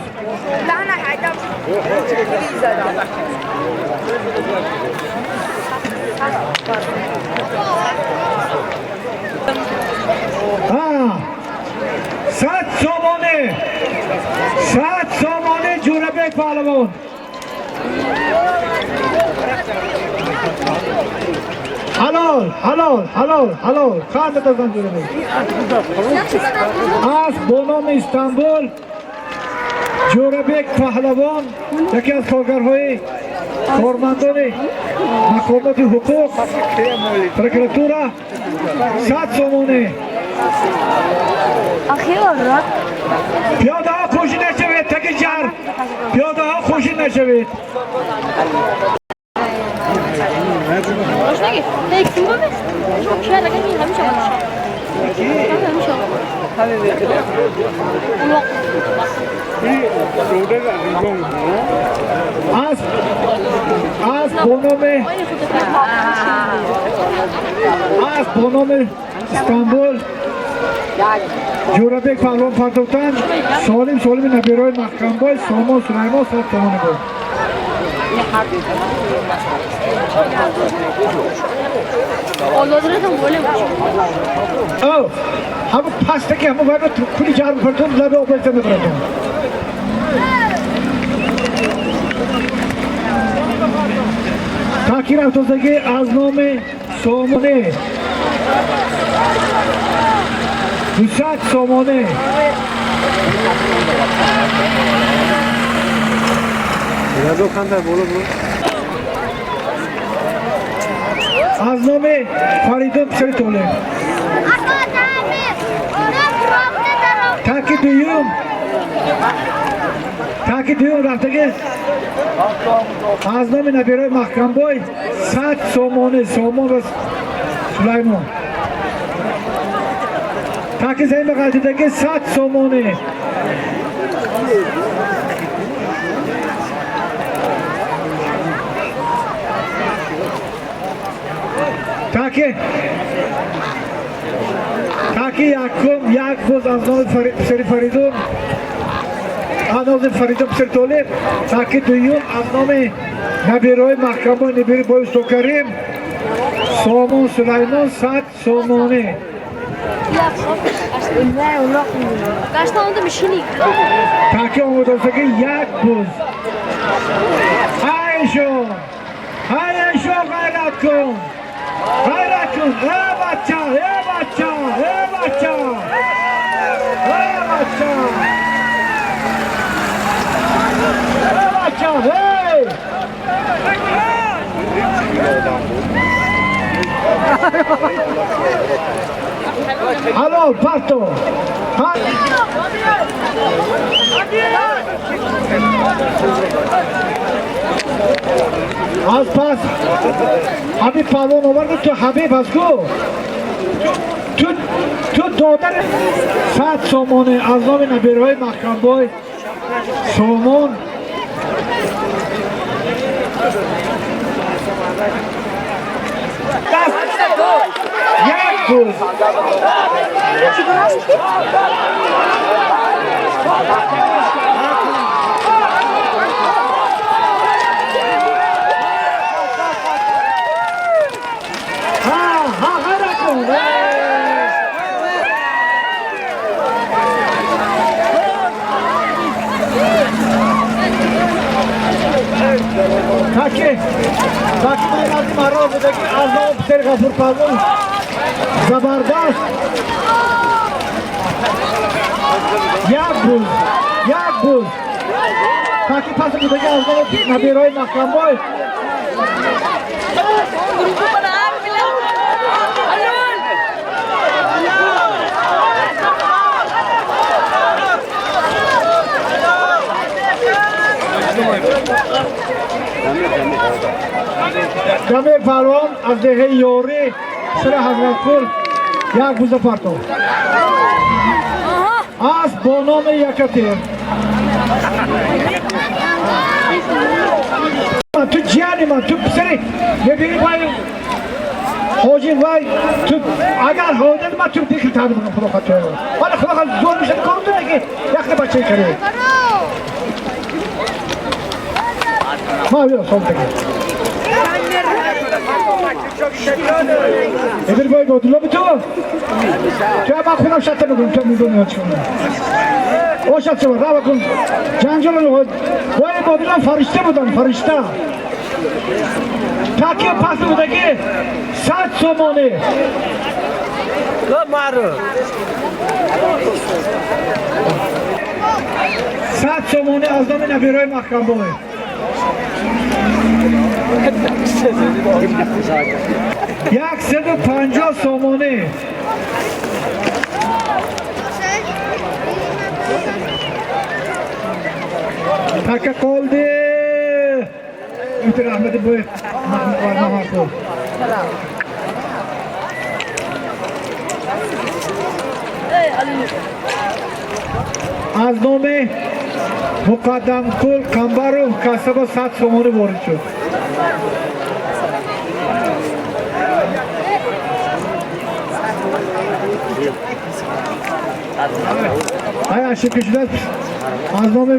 100 сомоне, 100 сомоне, Ҷӯрабек паҳлавон. Ҳалол, ҳалол, ҳалол, ҳалол. Хандатазан, Ҷӯрабек. Асп бо номи Истанбул, Ҷӯрабек паҳлавон, яке аз коргарҳои кормандони мақомоти ҳуқуқ, прокуратура, 100 сомоне. Пиёдаҳо хушӣ нашавед, таки ҷар. Пиёдаҳо хушӣ нашавед. Асп бо номи, асп бо номи Истанбул, Ҷӯрабек паҳлавон партофтанд. Солим, солими набирои Маҳкамбой, Сомон, Сулаймон, 100 сомони буд. Ҳамун пастаки ҳамун вайро кули ҷар мепартон, лаби обайта мебаратон. Таки рафтозагӣ аз номи Сомонӣ 200 сомонӣ. Аз номи Фаридун писари Толиб. Таки дуюм, таки дуюм рафтагӣ аз номи набирои Маҳкамбой 100 сомонӣ, Сомон ва Сулаймон. Таки замин ғалтидагӣ 100 сомонӣ. Таки якум як буз аз номи писари Фаридун, аз номи Фаридун писари Толиб. Таки дуюм аз номи набирои Маҳкамбой, набири бои Устокарим, Сомон, Сулаймон, 100 сомонӣ. Таки омодастагӣ як буз. Ҳайшо, ҳайшо, ғайрат кун, ғайрат кун, э бача, э бача, э бача, э бача, э бача, эй! Ҳалол, парто. Аз пас Ҳабиб паҳлавон овард, ту Ҳабиб аз ку? Ту додари. 100 сомоне аз номи набираҳои Маҳкамбой, Сомон. буз. Ҳа, ғайра кун. Таки таки ман маро будаги аз ном писари Ғафур Палвон забардаст, як буз, як буз. Таки пас будаги аз ном набирои Маҳкамбой. Дамир Палвон аз деҳаи Ёрӣ, писари Ҳазратқул, як буза партов асп бо номи Якатир. Ту ҷияни ман, ту писари мебини вай ҳоҷи вай, ту агар ҳодир ман ту дикр таъбир кунам. Худо хатоя, ҳола худо зор мешад кору ки яхта бачаи каре ма биё сом таги. Эмир бой Бодулло, ту ту ман худам шатта мекунам, ту медони чӣ кунам. Ошад шава, рава кун ҷанҷол. Бой Бодулло фаришта будан, фаришта. Таки пас будаги 100 сомонӣ. 100 сомонӣ аз номи набирои Маҳкамбой. 150 сомонӣ. Така қолди раҳмати бой Маҳмадқул. Аз номи Муқаддамкул Қамбаров касаба 100 сомонӣ ворид шуд. Ай ошибка шудааст. Аз номи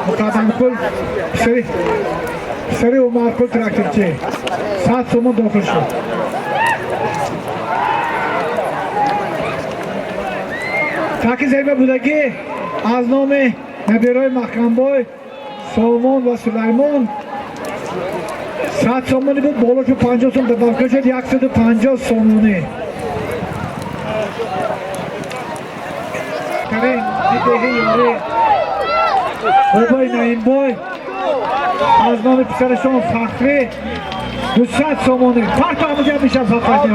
Муқаддамкул писари Умарқул тракторчи 100 сомон дохил шуд. Таки зайба будагӣ аз номи набирои Маҳкамбой Сомон ва Сулаймон 100 сомонӣ буд, болошу 50 сом добавка шуд, 150 сомонӣ. Тарин деҳи Ёрӣ, бобои Наимбой аз номи писарашон Фахрӣ 200 сомонӣ. Парто ҳамаҷа мешав, Фахрӣ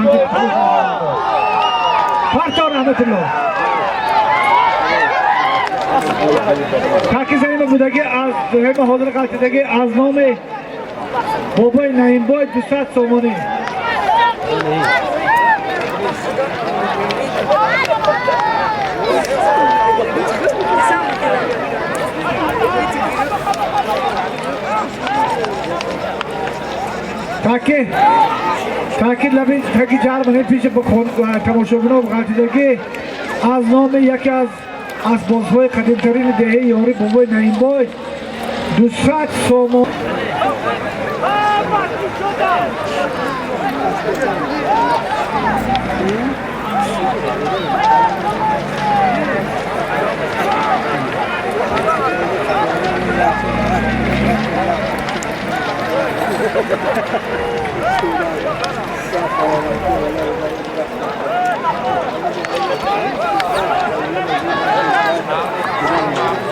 парто, раҳматулло. Таки замина будагӣ аз ҳама ҳозир қалтидагӣ аз номи бобои Наимбой 200 сомонӣ. Таки таки лаби таки ҷар пеши тамошобино қалтидагӣ аз номи яке аз асбозҳои қадимтарини деҳаи Ёрӣ, бобои Наимбой, 200 сомон.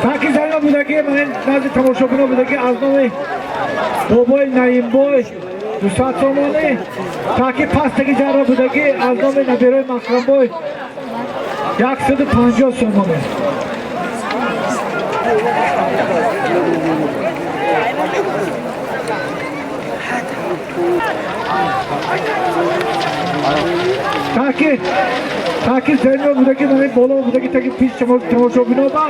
Таки зарина будаги ман назди тамошобино будаги аз номи бобои Наимбой 200 сомонӣ. Таки пастаги зарра будаги аз номи набирои Маҳкамбой 150 сомонӣ. Таки таки зарина будаги ман боло будаги таки пеш тамошобино ба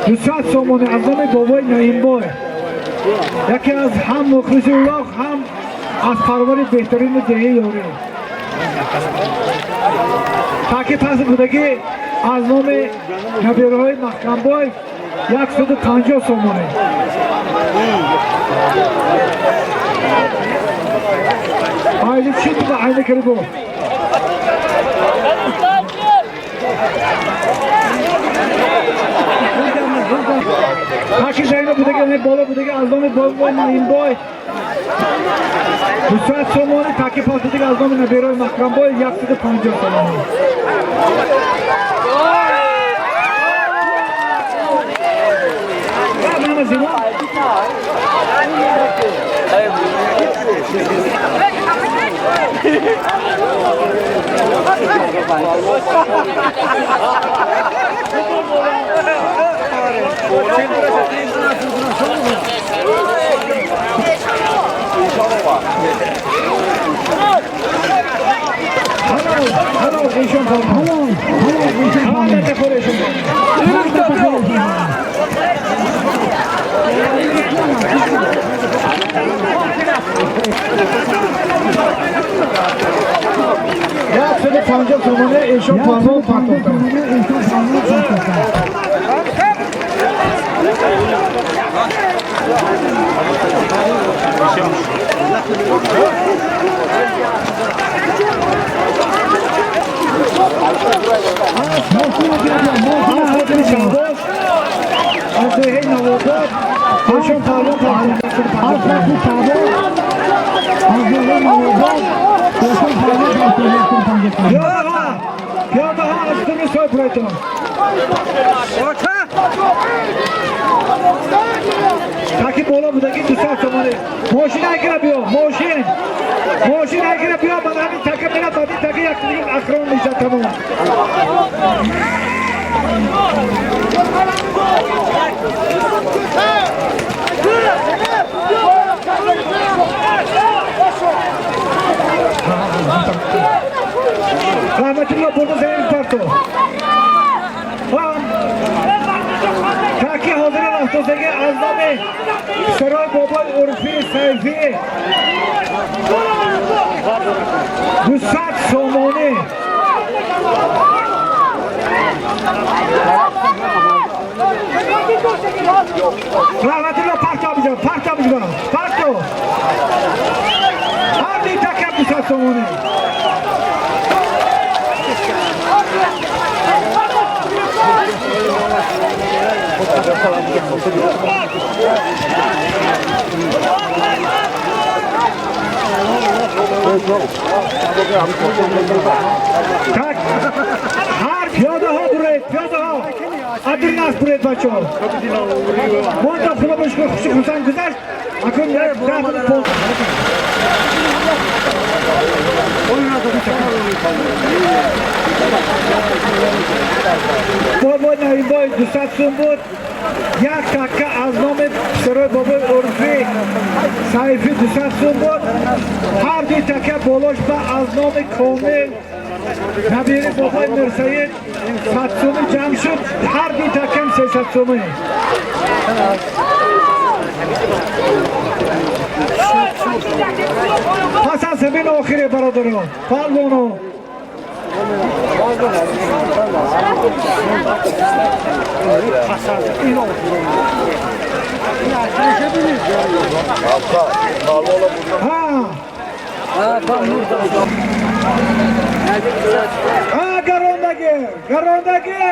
200 сомонӣ аз номи бобои Наимбой, яке аз ҳам мухлиси улоқ, ҳам Аз парвари беҳтарини деҳаи Ёрӣ. Таки пас будагӣ аз номи набираҳои Маҳкамбой 150 сомонӣ. Айни чӣ ту ба айни кардӣ бо? Таки зайна будагӣ, ани боло будагӣ аз номи бобои Наимбой 200 сомонӣ, таки пас будагӣ аз номи набираҳои Маҳкамбой 150 сомонӣ. 150 сомонӣ эшон палвон партофтанд. Аз хотири Шаҳбоз, аз деҳаи Навобод эшон палвон партофтанд. Пиёдаҳо аз думи сой пурайтон. Таки боло будагӣ 200 сомонӣ. Мошин айгира биё, мошин. Мошин айгира биё, ман ҳамин така мера, баъди така як ахрон мешад тамом. Раҳматулло бурда замин парто. Таки ҳозири рафтозагӣ аз номи сарои бобои Урфӣ Сайфӣ 200 сомонӣ. Раҳматулло парто биҷон, парто биҷон, парто. Ҳар ди така 200 сомонӣ. Так, ҳар пиёдаҳо буред, пиёдаҳо. Адринас буред бачаҳо. Монда худо ба шукр хуши хурсанд гузашт. Акун як 10 пол. Бобои Наимбой 200 сум буд. Як така аз номи писарои бобои Урфӣ Сайфӣ 200 сум буд. Ҳар ду така болош ба аз номи Комил набири бобои Мирсаид 100 сумӣ ҷамъ шуд. Ҳар ду такам 300 сумӣ. Пас аз ҳамин охире бародарон, палвоно. Ha, garondaги, garondaги.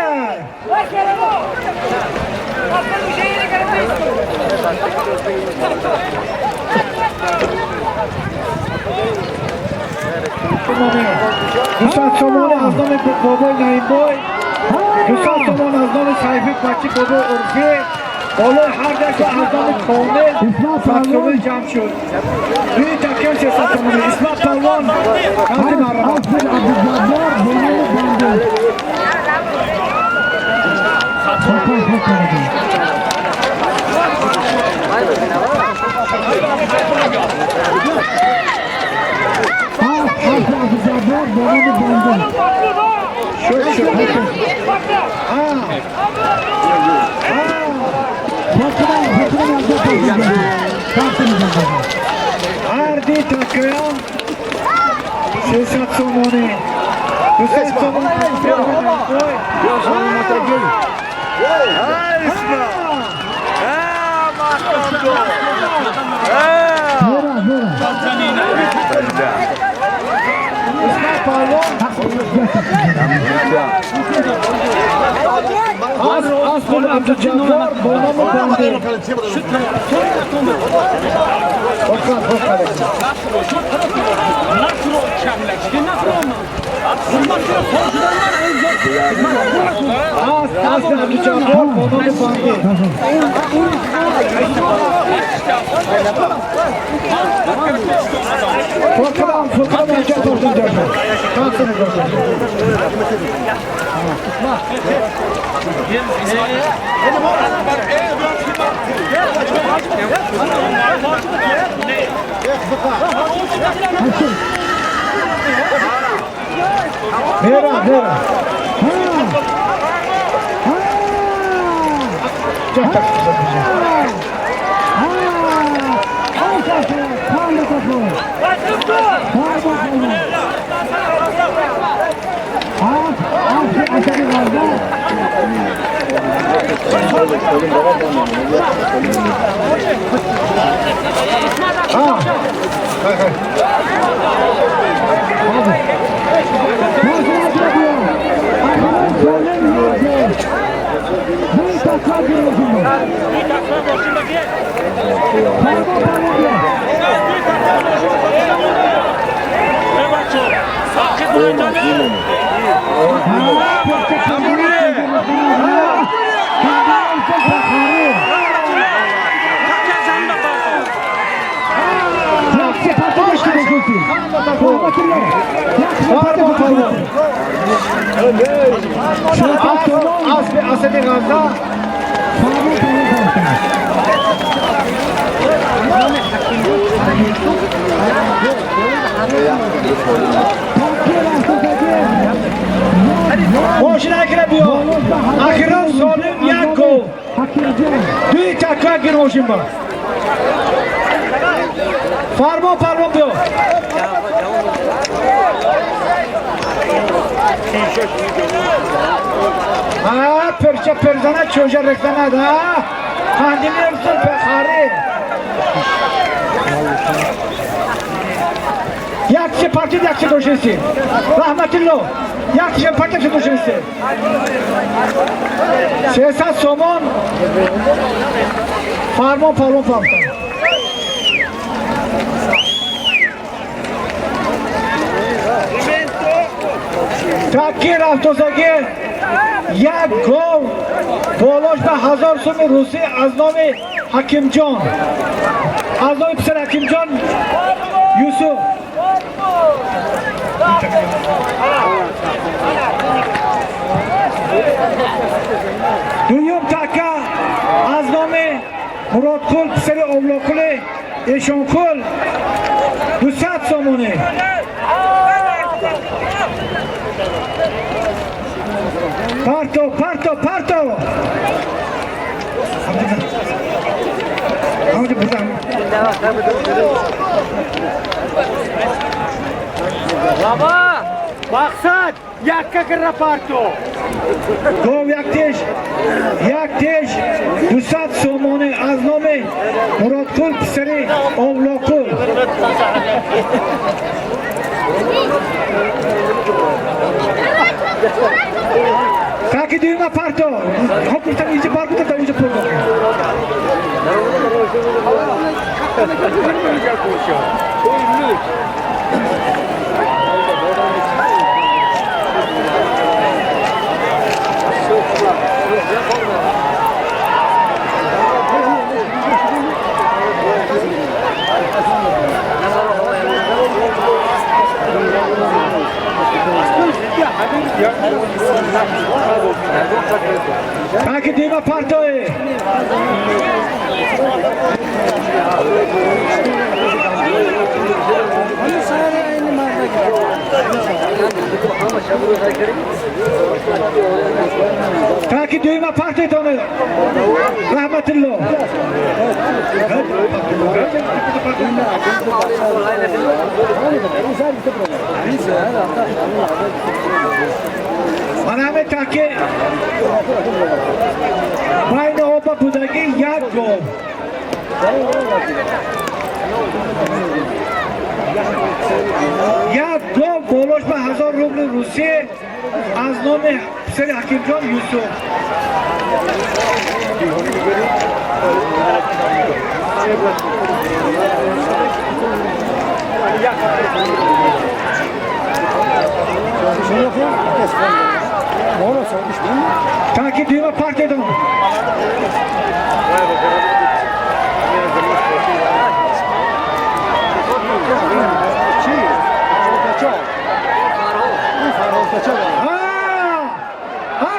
200 сомонӣ аз номи бобои Наимбой, 200 сомон аз номи Сайфӣ бачи бобои Урфӣ, болои ҳар яко аз номи Комил 100 сомонӣ ҷамъ шуд. Дуи такям 300 сомонӣ. Исмат палвон рафти марҳамат. Шуд, шуд. Марди такаям 300 сомонӣ. 200 сомонӣ. Аз Абдуҷаббор бо ному банди. Аз Абдуҷаббор бо номи банди. Фурқадам, фурқадам ҷа тортун ҷа. Тансını gördüm. Mera, mera. Ахирон солим як гол. Дуи такка гир мошин ба. Фармон фармон биё. А перча перзана чожа рехтана да. Хандимир сур пехари. Якче парти якче дошеси. Раҳматулло. Якче парти якче дошеси. 300 сомон. Фармон фармон фармон. Таки рафтозаги як гол болош ба 1000 суми русӣ аз номи Ҳакимҷон. Аз номи писари Ҳакимҷон Юсуф. Дуюм така аз номи Муродқул писари Овлоқули Эшонқул 200 сомонӣ. Парто, парто, парто! Баба, мақсад якка кирра парто. Гов як теш, 200 сомонӣ аз номи Муродқул писари Овлоқул. Таки дуюма парто. Хоп, гуфтам инҷа бар гуфтам, дар инҷа пул дод. Таки дуюма партое. Таки дуюма партиятон, Раҳматулло. Мана ҳамин таки байни оба будагӣ як гол. Як гол болош ба 1000 рубли русӣ аз номи писари Ҳакимҷон Юсуф. Таки дуюма партиятон.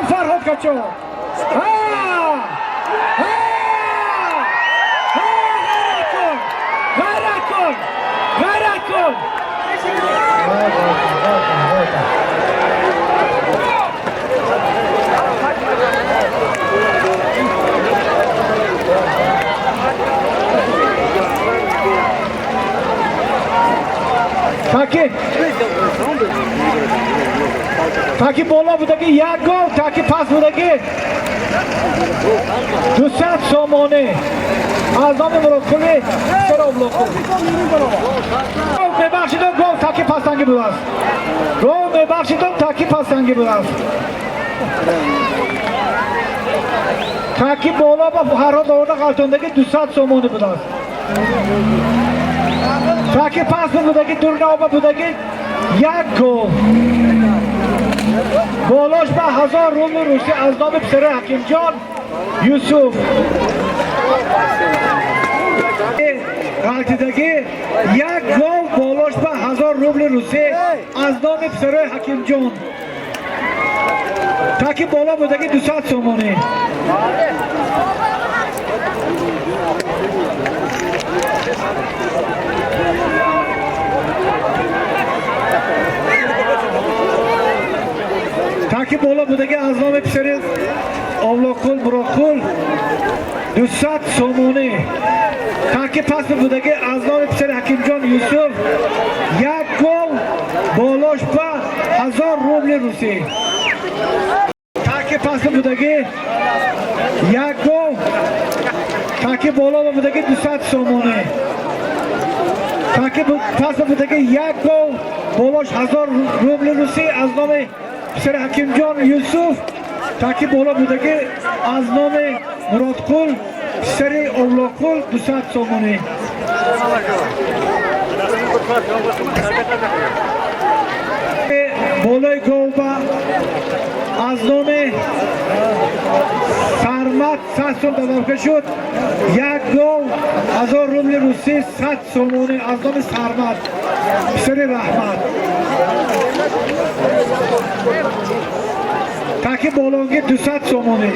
Фарҳод Качо. Ғайрат кун! Ғайрат кун! Ғайрат кун! Таки боло будаги як гол, таки пас будаги 200 сомонӣ аз номи Муродқули Сароблоқул. Мебахшидом, гол таки пастанги будааст. Гол, мебахшидом, таки пастанги будааст. Таки боло ба Фарҳод оварда ғалтондаги 200 сомонӣ будааст. Таки пас будаги дурнаоба будаги як гол. Болош ба 1000 рубли русӣ аз номи писари Ҳакимҷон Юсуф. Ғалтидагӣ як гол болош ба 1000 рубли русӣ аз номи писари Ҳакимҷон. Таки боло будаги 200 сомонӣ. Таки боло будаги аз номи писари Овлоқул Муродқул 200 сомонӣ. Таки пас будаги аз номи писари Ҳакимҷон Юсуф як гол болош ба 1000 рубли русӣ. Таки пас будаги як гол, таки боло будаги 200 сомонӣ. Таки пас будаги як гол болош 1000 рубли русӣ аз номи писари Ҳакимҷон Юсуф. Таки боло будаги аз номи Муродқул писари Овлоқул 200 сомонӣ. Болои голба аз номи Сармат 100 сом добавка шуд. Як гол 1000 рубли русӣ 100 сомонӣ аз номи Сармат писари Раҳмат. Таки болонги 200 сомонӣ.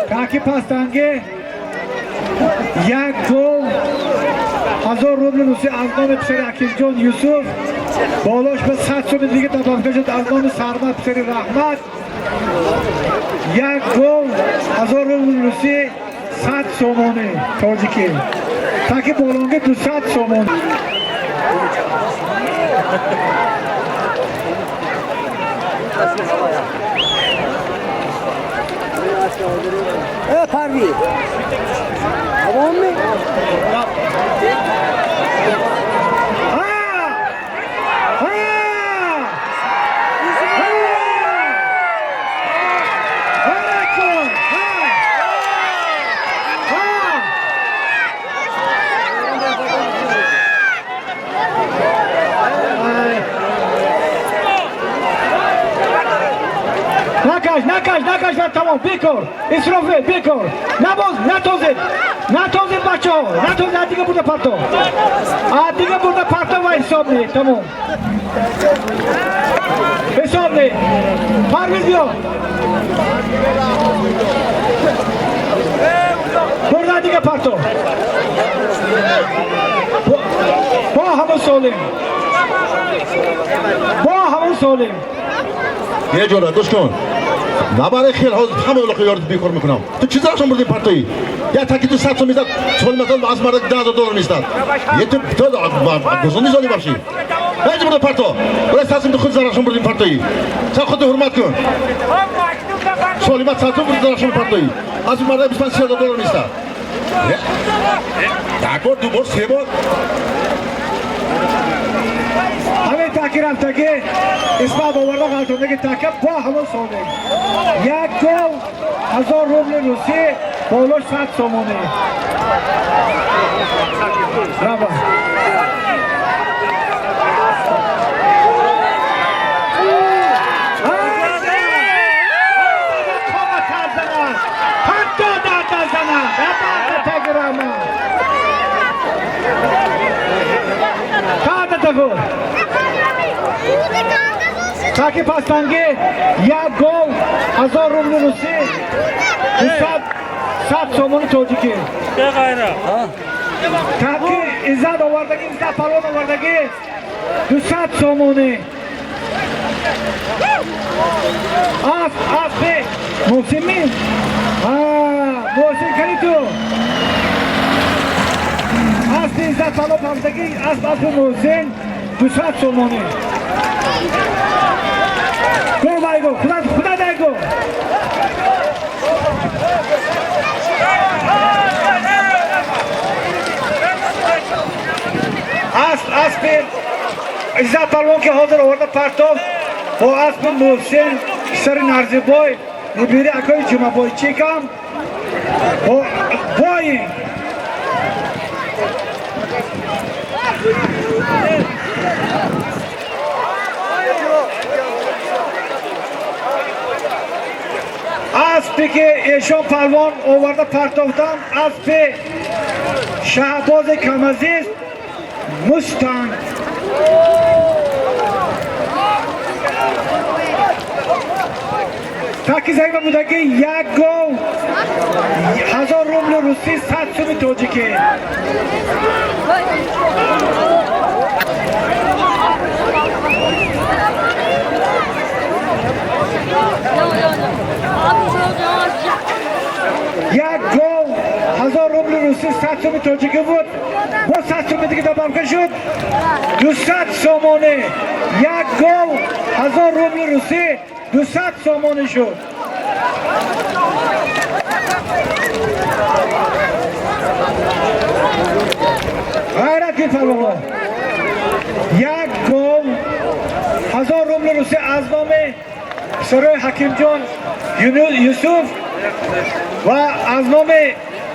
Таки пастанги як гол 1000 рубли русӣ аз номи писари Ҳакимҷон Юсуф. Болош ба 100 сомони дига добавка шуд аз номи Сармат писари Раҳмат. Як гол 1000 рубли русӣ 100 сомонӣ тоҷикӣ. Таки болонги 200 сомонӣ. Parvi. Tamam mı? Ha! Ha! Ha! Ғайрат Ha! Ha! Накаш, накаш, накаш. Нашад, тамом, бекор. Исроф бекор. Набоз, натозед. Натозед бачаҳо. Натозед, аз дига бурда парто. Аз дига бурда парто ва ҳисоб не, тамом. Ҳисоб не. Парвиз биё. Бурда дига парто. Бо ҳамон солим. Бо ҳамон солим. Е ҷора, гӯш кун. Набаре хел ҳозир ҳама улоқи ёрд бекор мекунам. Ту чӣ зарашон бурди партоӣ? Я таки ту 100 сом мезад, соли масалан аз мардак 10,000 доллар местад. Е ту ту гузони золи бошӣ. Наҷ бурда парто. Бура 100 сом ту худ зарашон бурди партоӣ. Са худ ҳурмат кун. Солимат 100 сом бурди зарашон партоӣ. Аз мардак 25 000 доллар местад. Як бор, ду бор, се бор. Ҳамин таки рафтагӣ исмат оварда ғалтондаги така бо ҳамон солим. Як гол 1000 рубли русӣ болош 100 сомонӣ. Браво. Таки пастанги як гол 1000 рубли русӣ 200 сомони тоҷикӣ. Таки иззат овардаги, иззат палвон овардаги 200 сомонӣ. Асп, аспи Муҳсинми? Муҳсин кани ту? Аспи иззат палвон овардаги, асп аспи Муҳсин 200 сомонӣ. Го вайго, худа худа дайго. Асп аспи иззат палвон ки ҳозир оварда партов бо аспи Муҳсин писари Нарзибой нибири акои Ҷумабой чикам бо бои аспе ки эшон палвон оварда партофтан аспи Шаҳбози Камазиз Мустанг. Таки заима будаги як гол 1000 рубли русӣ 100 суми тоҷикӣ. Як гол 1000 рубли русӣ 100 суми тоҷикӣ буд. Бо 100 суми дига добавка шуд 200 сомонӣ. Як гол 1000 рубли русӣ 200 сомонӣ шуд. Ғайрат кун палвонҳо. Як гол 1000 рубли русӣ аз номи писарои Ҳакимҷон Юсуф ва аз номи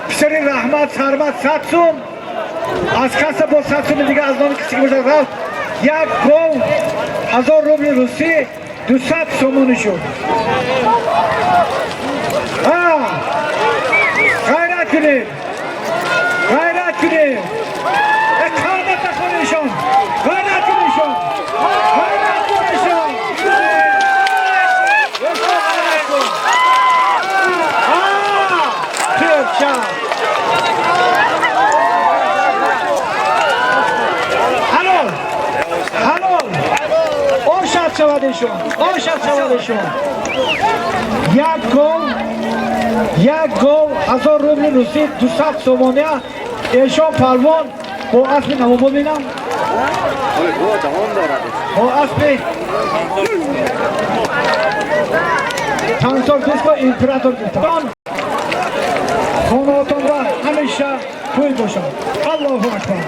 писари Раҳмат Сармат 100 сум, аз каса бо 100 суми дига аз номи киси бошад рафт. Як гол 1000 рубли русӣ 200 сомонӣ шуд. Ғайрат кунед, ғайрат кунед. Қадат нахонешон, ғайрат кунешон, ғайрат кунешон. Ҳалол, ҳалол. Ошад шавад эшон, ошад шавад эшон. Як гол, як гол 1000 рубли русӣ 200 сомонӣ. Эшон палвон бо аспи навобод бинам, бо аспи Тансор Диско император гуфтан. Хонаотонда ҳамеша тӯй бошад. Аллоҳу акбар.